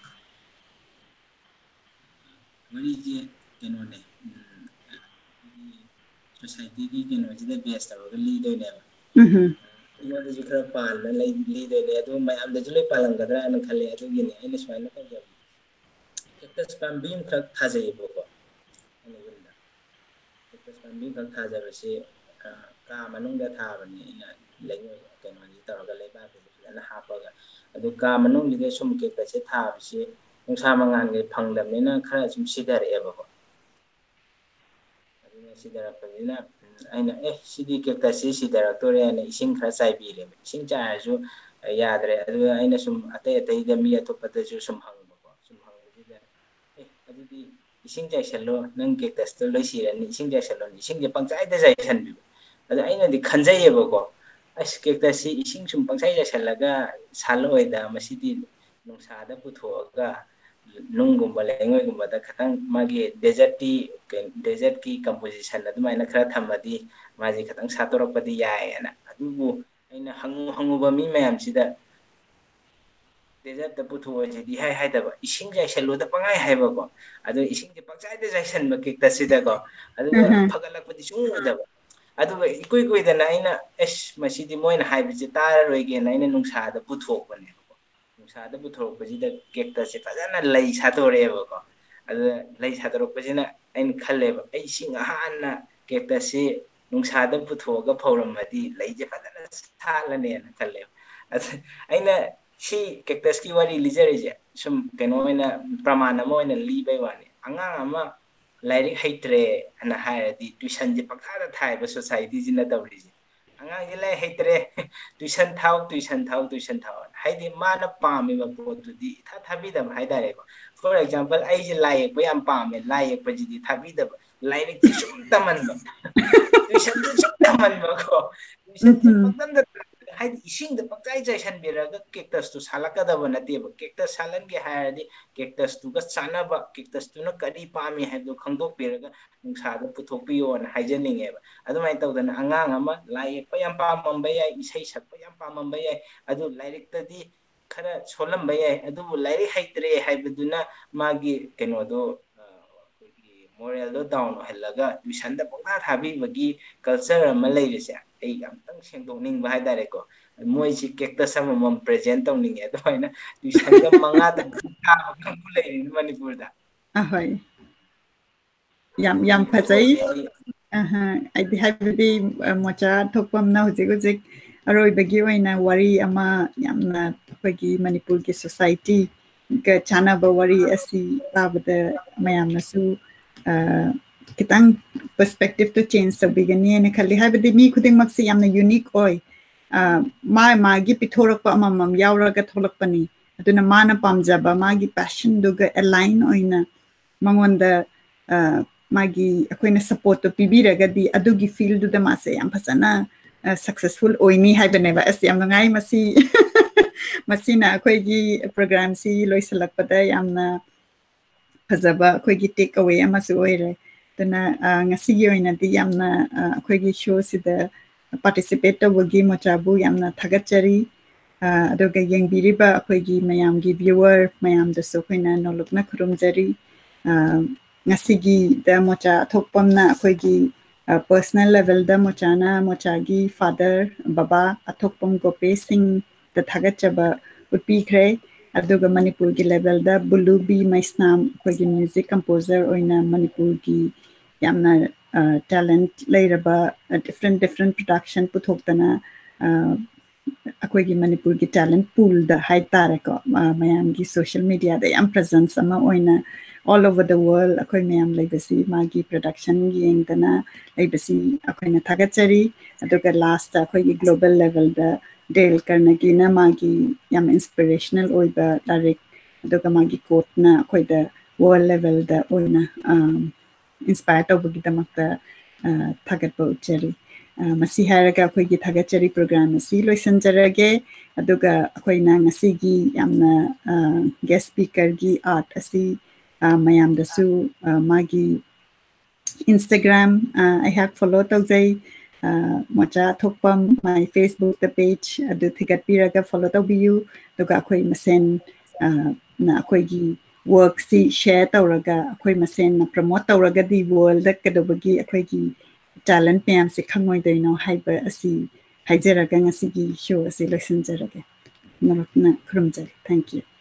ꯋꯥꯔꯤꯁꯦ ꯀꯩꯅꯣꯅꯦ, ꯎꯝ, ꯑꯩꯈꯣꯏꯒꯤ societyꯒꯤ ꯀꯩꯅꯣꯁꯤꯗ base ꯇꯧꯔꯒ ꯂꯤꯗꯣꯏꯅꯦꯕ꯫ ꯎꯝ꯫ ꯑꯩꯉꯣꯟꯗꯁꯨ ꯈꯔ ꯄꯥꯟꯕ ꯂꯩ, ꯂꯤꯗꯣꯏꯅꯦ, ꯑꯗꯨ ꯃꯌꯥꯝꯗꯁꯨ ꯂꯣꯏ ꯄꯥꯜꯂꯝꯒꯗ꯭ꯔꯥ ꯍꯥꯏꯅ ꯈꯜꯂꯦ꯫ ꯑꯗꯨꯒꯤꯅꯦ ꯑꯩꯅ ꯁꯨꯃꯥꯏꯅ ꯇꯧꯖꯕꯅꯦ꯫ Cactus ꯄꯥꯝꯕꯤ ꯑꯃꯈꯛ ꯊꯥꯖꯩꯌꯦꯕꯀꯣ, ꯑꯩꯅ ꯌꯨꯝꯗ꯫ Cactus ꯄꯥꯝꯕꯤ ꯑꯃꯈꯛ ꯊꯥꯖꯕꯁꯤ, ꯑ, ꯀꯥ ꯃꯅꯨꯡꯗ ꯊꯥꯕꯅꯦ ꯑꯩꯅ, ꯂꯩꯉꯣꯏ ꯀꯩꯅꯣꯁꯤ ꯇꯧꯔꯒ, ꯂꯩꯕꯥꯛꯁꯤꯁꯨ ꯐꯖꯅ ꯍꯥꯞꯄꯒ꯫ ꯑꯗꯨ ꯀꯥ ꯃꯅꯨꯡꯁꯤꯗ ꯁꯨꯝ cactusꯁꯦ ꯊꯥꯕꯁꯤ ꯅꯨꯡꯁꯥ ꯃꯉꯥꯜꯈꯩ ꯐꯪꯗꯕꯅꯤꯅ ꯈꯔ ꯁꯨꯝ ꯁꯤꯊꯔꯛꯑꯦꯕꯀꯣ꯫ ꯑꯗꯨꯅ ꯁꯤꯊꯔꯛꯄꯅꯤꯅ, ꯎꯝ, ꯑꯩꯅ, "ꯑꯦ, ꯁꯤꯗꯤ cactusꯁꯤ ꯁꯤꯊꯔꯛꯇꯣꯔꯦ" ꯍꯥꯏꯅ ꯏꯁꯤꯡ ꯈꯔ ꯆꯥꯏꯕꯤꯔꯦꯕ꯫ ꯏꯁꯤꯡ ꯆꯥꯏꯔꯁꯨ ꯌꯥꯗ꯭ꯔꯦ꯫ ꯑꯗꯨ ꯑꯩꯅ ꯁꯨꯝ ꯑꯇꯩ ꯑꯇꯩꯗ, ꯃꯤ ꯑꯇꯣꯞꯄꯗꯁꯨ ꯁꯨꯝ ꯍꯪꯕꯀꯣ꯫ ꯁꯨꯝ ꯍꯪꯕꯁꯤꯗ, "ꯑꯦ, ꯑꯗꯨꯗꯤ ꯏꯁꯤꯡ ꯆꯥꯏꯁꯜꯂꯣ, ꯅꯪ cactusꯇꯣ ꯂꯣꯏ ꯁꯤꯔꯅꯤ, ꯏꯁꯤꯡ ꯆꯥꯏꯁꯜꯂꯣ", ꯏꯁꯤꯡꯁꯦ ꯄꯪꯆꯥꯏꯗ ꯆꯥꯏꯁꯟꯕꯤꯕ꯫ ꯑꯗꯣ ꯑꯩꯅꯗꯤ ꯈꯟꯖꯩꯌꯦꯕꯀꯣ, "ꯑꯁ, cactusꯁꯤ ꯏꯁꯤꯡ ꯁꯨꯝ ꯄꯪꯆꯥꯏ ꯆꯥꯏꯁꯜꯂꯒ ꯁꯥꯠꯂꯛꯑꯣꯏꯗ, ꯃꯁꯤꯗꯤ ꯅꯨꯡꯁꯥꯗ ꯄꯨꯊꯣꯛꯑꯒ ꯅꯨꯡꯒꯨꯝꯕ, ꯂꯩꯉꯣꯏꯒꯨꯝꯕꯗ ꯈꯇꯪ ꯃꯥꯒꯤ desertꯀꯤ, ꯀꯩ-, desertꯀꯤ composition ꯑꯗꯨꯃꯥꯏꯅ ꯈꯔ ꯊꯝꯃꯗꯤ ꯃꯥꯁꯦ ꯈꯇꯪ ꯁꯥꯠꯇꯣꯔꯛꯄꯗꯤ ꯌꯥꯏꯌꯦꯅ"꯫ ꯑꯗꯨꯕꯨ ꯑꯩꯅ ꯍꯪꯉꯨ ꯍꯪꯉꯨꯕ ꯃꯤ ꯃꯌꯥꯝꯁꯤꯗ, "Desertꯇ ꯄꯨꯊꯣꯛꯑꯁꯤꯗꯤ" ꯍꯥꯏ ꯍꯥꯏꯗꯕ, "ꯏꯁꯤꯡ ꯆꯥꯏꯁꯜꯂꯨꯗ" ꯄꯪꯍꯥꯏ ꯍꯥꯏꯕꯀꯣ꯫ ꯑꯗꯨ ꯏꯁꯤꯡꯁꯦ ꯄꯪꯆꯥꯏꯗ ꯆꯥꯏꯁꯟꯕ cactusꯁꯤꯗꯀꯣ꯫ ꯑꯗꯨꯒ ꯎꯝ꯫ ꯐꯒꯠꯂꯛꯄꯗꯤ ꯁꯨꯡꯎ ꯎꯗꯕ꯫ ꯑꯗꯨꯒ ꯏꯀꯨꯏ ꯀꯨꯏꯗꯅ ꯑꯩꯅ, "ꯑꯁ, ꯃꯁꯤꯗꯤ ꯃꯣꯏꯅ ꯍꯥꯏꯕꯁꯦ ꯇꯥꯔꯔꯣꯏꯒꯦꯅ" ꯑꯩꯅ ꯅꯨꯡꯁꯥꯗ ꯄꯨꯊꯣꯛꯄꯅꯦꯕꯀꯣ꯫ ꯅꯨꯡꯁꯥꯗ ꯄꯨꯊꯣꯔꯛꯄꯁꯤꯗ cactusꯁꯦ ꯐꯖꯅ ꯂꯩ ꯁꯥꯠꯇꯣꯔꯛꯑꯦꯕꯀꯣ꯫ ꯑꯗꯨꯗ ꯂꯩ ꯁꯥꯠꯇꯣꯔꯛꯄꯁꯤꯅ ꯑꯩꯅ ꯈꯜꯂꯦꯕ, "ꯑꯩ ꯁꯤ ꯉꯍꯥꯟꯅ cactusꯁꯤ ꯅꯨꯡꯁꯥꯗ ꯄꯨꯊꯣꯛꯑꯒ ꯐꯧꯔꯝꯃꯗꯤ ꯂꯩꯁꯦ ꯐꯖꯅ ꯁꯥꯠꯂꯅꯦꯅ" ꯈꯜꯂꯦꯕ꯫ ꯑꯗ ꯑꯩꯅ ꯁꯤ cactusꯀꯤ ꯋꯥꯔꯤ ꯂꯤꯖꯔꯤꯁꯦ ꯁꯨꯝ ꯀꯩꯅꯣ ꯑꯣꯏꯅ, ꯄ꯭ꯔꯃꯥꯟ ꯑꯃ ꯑꯣꯏꯅ ꯂꯤꯕꯩ ꯋꯥꯅꯤ꯫ ꯑꯉꯥꯡ ꯑꯃ ꯂꯥꯏꯔꯤꯛ ꯍꯩꯇ꯭ꯔꯦ ꯍꯥꯏꯅ ꯍꯥꯏꯔꯗꯤ tuitionꯁꯦ ꯄꯪꯊꯥꯗ ꯊꯥꯏꯕ societyꯁꯤꯅ ꯇꯧꯔꯤꯁꯦ꯫ "ꯑꯉꯥꯡꯁꯦ ꯂꯥꯏꯔꯤꯛ ꯍꯩꯇ꯭ꯔꯦ, tuition ꯊꯥꯎ, tuition ꯊꯥꯎ, tuition ꯊꯥꯎ"꯫ ꯍꯥꯏꯗꯤ ꯃꯥꯅ ꯄꯥꯝꯃꯤꯕ ꯄꯣꯠꯇꯨꯗꯤ ꯏꯊꯥ ꯊꯥꯕꯤꯗꯕ ꯍꯥꯏꯇꯥꯔꯦꯀꯣ꯫ For example, ꯑꯩꯁꯦ ꯂꯥꯏ ꯌꯦꯛꯄ ꯌꯥꯝ ꯄꯥꯝꯃꯦ, ꯂꯥꯏ ꯌꯦꯛꯄꯁꯤꯗꯤ ꯊꯥꯕꯤꯗꯕ, ꯂꯥꯏꯔꯤꯛꯇꯤ ꯁꯨꯝ ꯇꯝꯍꯟꯕ, tuitionꯁꯨ ꯁꯨꯝ ꯇꯝꯍꯟꯕꯀꯣ꯫ Tuitionꯁꯦ ꯎꯝ꯫ ꯄꯪꯇꯝꯗ ꯇꯝꯍꯟꯕ꯫ ꯍꯥꯏꯗꯤ ꯏꯁꯤꯡꯗ ꯄꯪꯆꯥꯏ ꯆꯥꯏꯁꯟꯕꯤꯔꯒ cactus ꯇꯨ ꯁꯥꯠꯂꯛꯀꯗꯕ ꯅꯠꯇꯦꯕ꯫ Cactus ꯁꯥꯠꯍꯟꯒꯦ ꯍꯥꯏꯔꯗꯤ cactus ꯇꯨꯒ ꯆꯥꯟꯅꯕ, cactus ꯇꯨꯅ ꯀꯔꯤ ꯄꯥꯝꯃꯤ ꯍꯥꯏꯕꯗꯨ ꯈꯪꯗꯣꯛꯄꯤꯔꯒ ꯅꯨꯡꯁꯥꯗ ꯄꯨꯊꯣꯛꯄꯤꯌꯣꯅ ꯍꯥꯏꯖꯅꯤꯡꯉꯦꯕ꯫ ꯑꯗꯨꯃꯥꯏꯅ ꯇꯧꯗꯅ ꯑꯉꯥꯡ ꯑꯃ ꯂꯥꯏ ꯌꯦꯛꯄ ꯌꯥꯝ ꯄꯥꯝꯃꯝꯕ ꯌꯥꯏ, ꯏꯁꯩ ꯁꯛꯄ ꯌꯥꯝ ꯄꯥꯝꯃꯝꯕ ꯌꯥꯏ, ꯑꯗꯨ ꯂꯥꯏꯔꯤꯛꯇꯗꯤ ꯈꯔ ꯁꯣꯜꯂꯝꯕ ꯌꯥꯏ, ꯑꯗꯨꯕꯨ ꯂꯥꯏꯔꯤꯛ ꯍꯩꯇ꯭ꯔꯦ ꯍꯥꯏꯕꯗꯨꯅ ꯃꯥꯒꯤ ꯀꯩꯅꯣꯗꯣ, ꯑ, ꯑꯩꯈꯣꯏꯒꯤ moralꯗꯣ down ꯑꯣꯏꯍꯜꯂꯒ tuitionꯗ ꯄꯪꯊꯥ ꯊꯥꯕꯤꯕꯒꯤ culture ꯑꯃ ꯂꯩꯔꯤꯁꯦ ꯑꯩ ꯑꯝꯇꯪ ꯁꯦꯡꯗꯣꯛꯅꯤꯡꯕ ꯍꯥꯏꯇꯥꯔꯦꯀꯣ꯫ ꯃꯣꯏꯁꯤ cactus ꯑꯃꯃꯝ present ꯇꯧꯅꯤꯡꯉꯦ, ꯑꯗꯨꯃꯥꯏꯅ tuitionꯒ ꯃꯉꯥ ꯇꯔꯨꯛ ꯊꯥꯕ ꯀꯥꯡꯕꯨ ꯂꯩꯔꯤꯅꯤ ꯃꯅꯤꯄꯨꯔꯗ꯫ ꯑꯍꯣꯏ, ꯌꯥꯝ ꯌꯥꯝ ꯐꯖꯩ꯫ ꯑꯍ, ꯑꯩꯗꯤ ꯍꯥꯏꯕꯗꯤ, ꯑ, ꯃꯣꯆꯥ ꯊꯣꯛꯄꯝꯅ ꯍꯧꯖꯤꯛ ꯍꯧꯖꯤꯛ ꯑꯔꯣꯏꯕꯒꯤ ꯑꯣꯏꯅ ꯋꯥꯔꯤ ꯑꯃ, ꯌꯥꯝꯅ ꯑꯩꯈꯣꯏꯒꯤ ꯃꯅꯤꯄꯨꯔꯒꯤ societyꯒ ꯆꯥꯟꯅꯕ ꯋꯥꯔꯤ ꯑꯁꯤ ꯇꯥꯕꯗ ꯃꯌꯥꯝꯅꯁꯨ, ꯑ, ꯈꯤꯇꯪ perspectiveꯇꯣ change ꯇꯧꯕꯤꯒꯅꯤ ꯍꯥꯏꯅ ꯈꯜꯂꯤ꯫ ꯍꯥꯏꯕꯗꯤ ꯃꯤ ꯈꯨꯗꯤꯡꯃꯛꯁꯤ ꯌꯥꯝꯅ unique ꯑꯣꯏ꯫ ꯑ, ꯃꯥ ꯃꯥꯒꯤ ꯄꯤꯊꯣꯔꯛꯄ ꯑꯃꯃꯝ ꯌꯥꯎꯔꯒ ꯊꯣꯛꯂꯛꯄꯅꯤ꯫ ꯑꯗꯨꯅ ꯃꯥꯅ ꯄꯥꯝꯖꯕ ꯃꯥꯒꯤ passionꯗꯨꯒ align ꯑꯣꯏꯅ ꯃꯉꯣꯟꯗ, ꯑ, ꯃꯥꯒꯤ ꯑꯩꯈꯣꯏꯅ supportꯇꯣ ꯄꯤꯕꯤꯔꯒꯗꯤ ꯑꯗꯨꯒꯤ fieldꯗꯨꯗ ꯃꯥꯁꯦ ꯌꯥꯝ ꯐꯖꯅ, ꯑ, successful ꯑꯣꯏꯅꯤ ꯍꯥꯏꯕꯅꯦꯕ꯫ ꯑꯁ, ꯌꯥꯝ ꯅꯨꯡꯉꯥꯏ꯫ ꯃꯁꯤ, ꯃꯁꯤꯅ ꯑꯩꯈꯣꯏꯒꯤ programꯁꯤ ꯂꯣꯏꯁꯤꯜꯂꯛꯄꯗ ꯌꯥꯝꯅ ꯐꯖꯕ ꯑꯩꯈꯣꯏꯒꯤ take away ꯑꯃꯁꯨ ꯑꯣꯏꯔꯦ꯫ ꯑꯗꯨꯅ, ꯑ, ꯉꯁꯤꯒꯤ ꯑꯣꯏꯅꯗꯤ ꯌꯥꯝꯅ, ꯑ, ꯑꯩꯈꯣꯏꯒꯤ showꯁꯤꯗ participate ꯇꯧꯕꯒꯤ ꯃꯣꯆꯥꯕꯨ ꯌꯥꯝꯅ ꯊꯥꯒꯠꯆꯔꯤ꯫ ꯑ, ꯑꯗꯨꯒ ꯌꯦꯡꯕꯤꯔꯤꯕ ꯑꯩꯈꯣꯏꯒꯤ ꯃꯌꯥꯝꯒꯤ viewer ꯃꯌꯥꯝꯗꯁꯨ ꯑꯩꯈꯣꯏꯅ ꯅꯣꯂꯨꯛꯅ ꯈꯨꯔꯨꯝꯖꯔꯤ꯫ ꯑ, ꯉꯁꯤꯒꯤꯗ ꯃꯣꯆꯥ ꯑꯊꯣꯛꯄꯝꯅ ꯑꯩꯈꯣꯏꯒꯤ, ꯑ, personal levelꯗ ꯃꯣꯆꯥꯅ ꯃꯣꯆꯥꯒꯤ father, ꯕꯕꯥ ꯑꯊꯣꯛꯄꯝ ꯒꯣꯄꯦ ꯁꯤꯡꯗ ꯊꯥꯒꯠꯆꯕ ꯎꯠꯄꯤꯈ꯭ꯔꯦ꯫ ꯑꯗꯨꯒ ꯃꯅꯤꯄꯨꯔꯒꯤ levelꯗ ꯕꯨꯂꯨ ꯕꯤ ꯃꯩꯁꯅꯥꯝ, ꯑꯩꯈꯣꯏꯒꯤ music composer ꯑꯣꯏꯅ ꯃꯅꯤꯄꯨꯔꯒꯤ ꯌꯥꯝꯅ, ꯑ, talent ꯂꯩꯔꯕ, ꯑ, different different production ꯄꯨꯊꯣꯛꯇꯅ, ꯑ, ꯑꯩꯈꯣꯏꯒꯤ ꯃꯅꯤꯄꯨꯔꯒꯤ talent poolꯗ ꯍꯥꯏꯇꯥꯔꯦꯀꯣ, ꯑ, ꯃꯌꯥꯝꯒꯤ social mediaꯗ ꯌꯥꯝ presence ꯑꯃ ꯑꯣꯏꯅ all over the world ꯑꯩꯈꯣꯏ ꯃꯌꯥꯝ ꯂꯩꯕꯁꯤ ꯃꯥꯒꯤ production ꯌꯦꯡꯗꯅ ꯂꯩꯕꯁꯤ ꯑꯩꯈꯣꯏꯅ ꯊꯥꯒꯠꯆꯔꯤ꯫ ꯑꯗꯨꯒ lastꯇ ꯑꯩꯈꯣꯏꯒꯤ global levelꯗ ꯗꯦꯜ ꯀꯔꯅꯒꯤꯅ ꯃꯥꯒꯤ ꯌꯥꯝ inspirational ꯑꯣꯏꯕ ꯂꯥꯏꯔꯤꯛ, ꯑꯗꯨꯒ ꯃꯥꯒꯤ quoteꯅ ꯑꯩꯈꯣꯏꯗ world levelꯗ ꯑꯣꯏꯅ, ꯑ, inspire ꯇꯧꯕꯒꯤꯗꯃꯛꯇ, ꯑ, ꯊꯥꯒꯠꯄ ꯎꯠꯆꯔꯤ꯫ ꯑ, ꯃꯁꯤ ꯍꯥꯏꯔꯒ ꯑꯩꯈꯣꯏꯒꯤ ꯊꯥꯒꯠꯆꯔꯤ program ꯑꯁꯤ ꯂꯣꯏꯁꯤꯟꯖꯔꯒꯦ꯫ ꯑꯗꯨꯒ ꯑꯩꯈꯣꯏꯅ ꯉꯁꯤꯒꯤ ꯌꯥꯝꯅ, ꯑ, guest speakerꯒꯤ art ꯑꯁꯤ, ꯑ, ꯃꯌꯥꯝꯗꯁꯨ, ꯑ, ꯃꯥꯒꯤ Instagram, ꯑ, ꯑꯩꯍꯥꯛ follow ꯇꯧꯖꯩ, ꯑ, ꯃꯣꯆꯥ ꯊꯣꯛꯄꯝ, my Facebookꯇ page ꯑꯗꯨ ꯊꯤꯒꯠꯄꯤꯔꯒ follow ꯇꯧꯕꯤꯌꯨ꯫ ꯑꯗꯨꯒ ꯑꯩꯈꯣꯏ ꯃꯁꯦꯟ, ꯑ, ꯅ ꯑꯩꯈꯣꯏꯒꯤ workꯁꯤ share ꯇꯧꯔꯒ ꯑꯩꯈꯣꯏ ꯃꯁꯦꯟꯅ promote ꯇꯧꯔꯒꯗꯤ worldꯗ ꯀꯩꯗꯧꯕꯒꯤ ꯑꯩꯈꯣꯏꯒꯤ talent ꯃꯌꯥꯝꯁꯦ ꯈꯪꯉꯣꯏꯗꯣꯏꯅꯣ ꯍꯥꯏꯕ ꯑꯁꯤ ꯍꯥꯏꯖꯔꯒ ꯉꯁꯤꯒꯤ show ꯑꯁꯤ ꯂꯣꯏꯁꯤꯟꯖꯔꯒꯦ꯫ ꯅꯔꯛꯅ ꯈꯨꯔꯨꯝꯖꯔꯤ꯫ Thank you꯫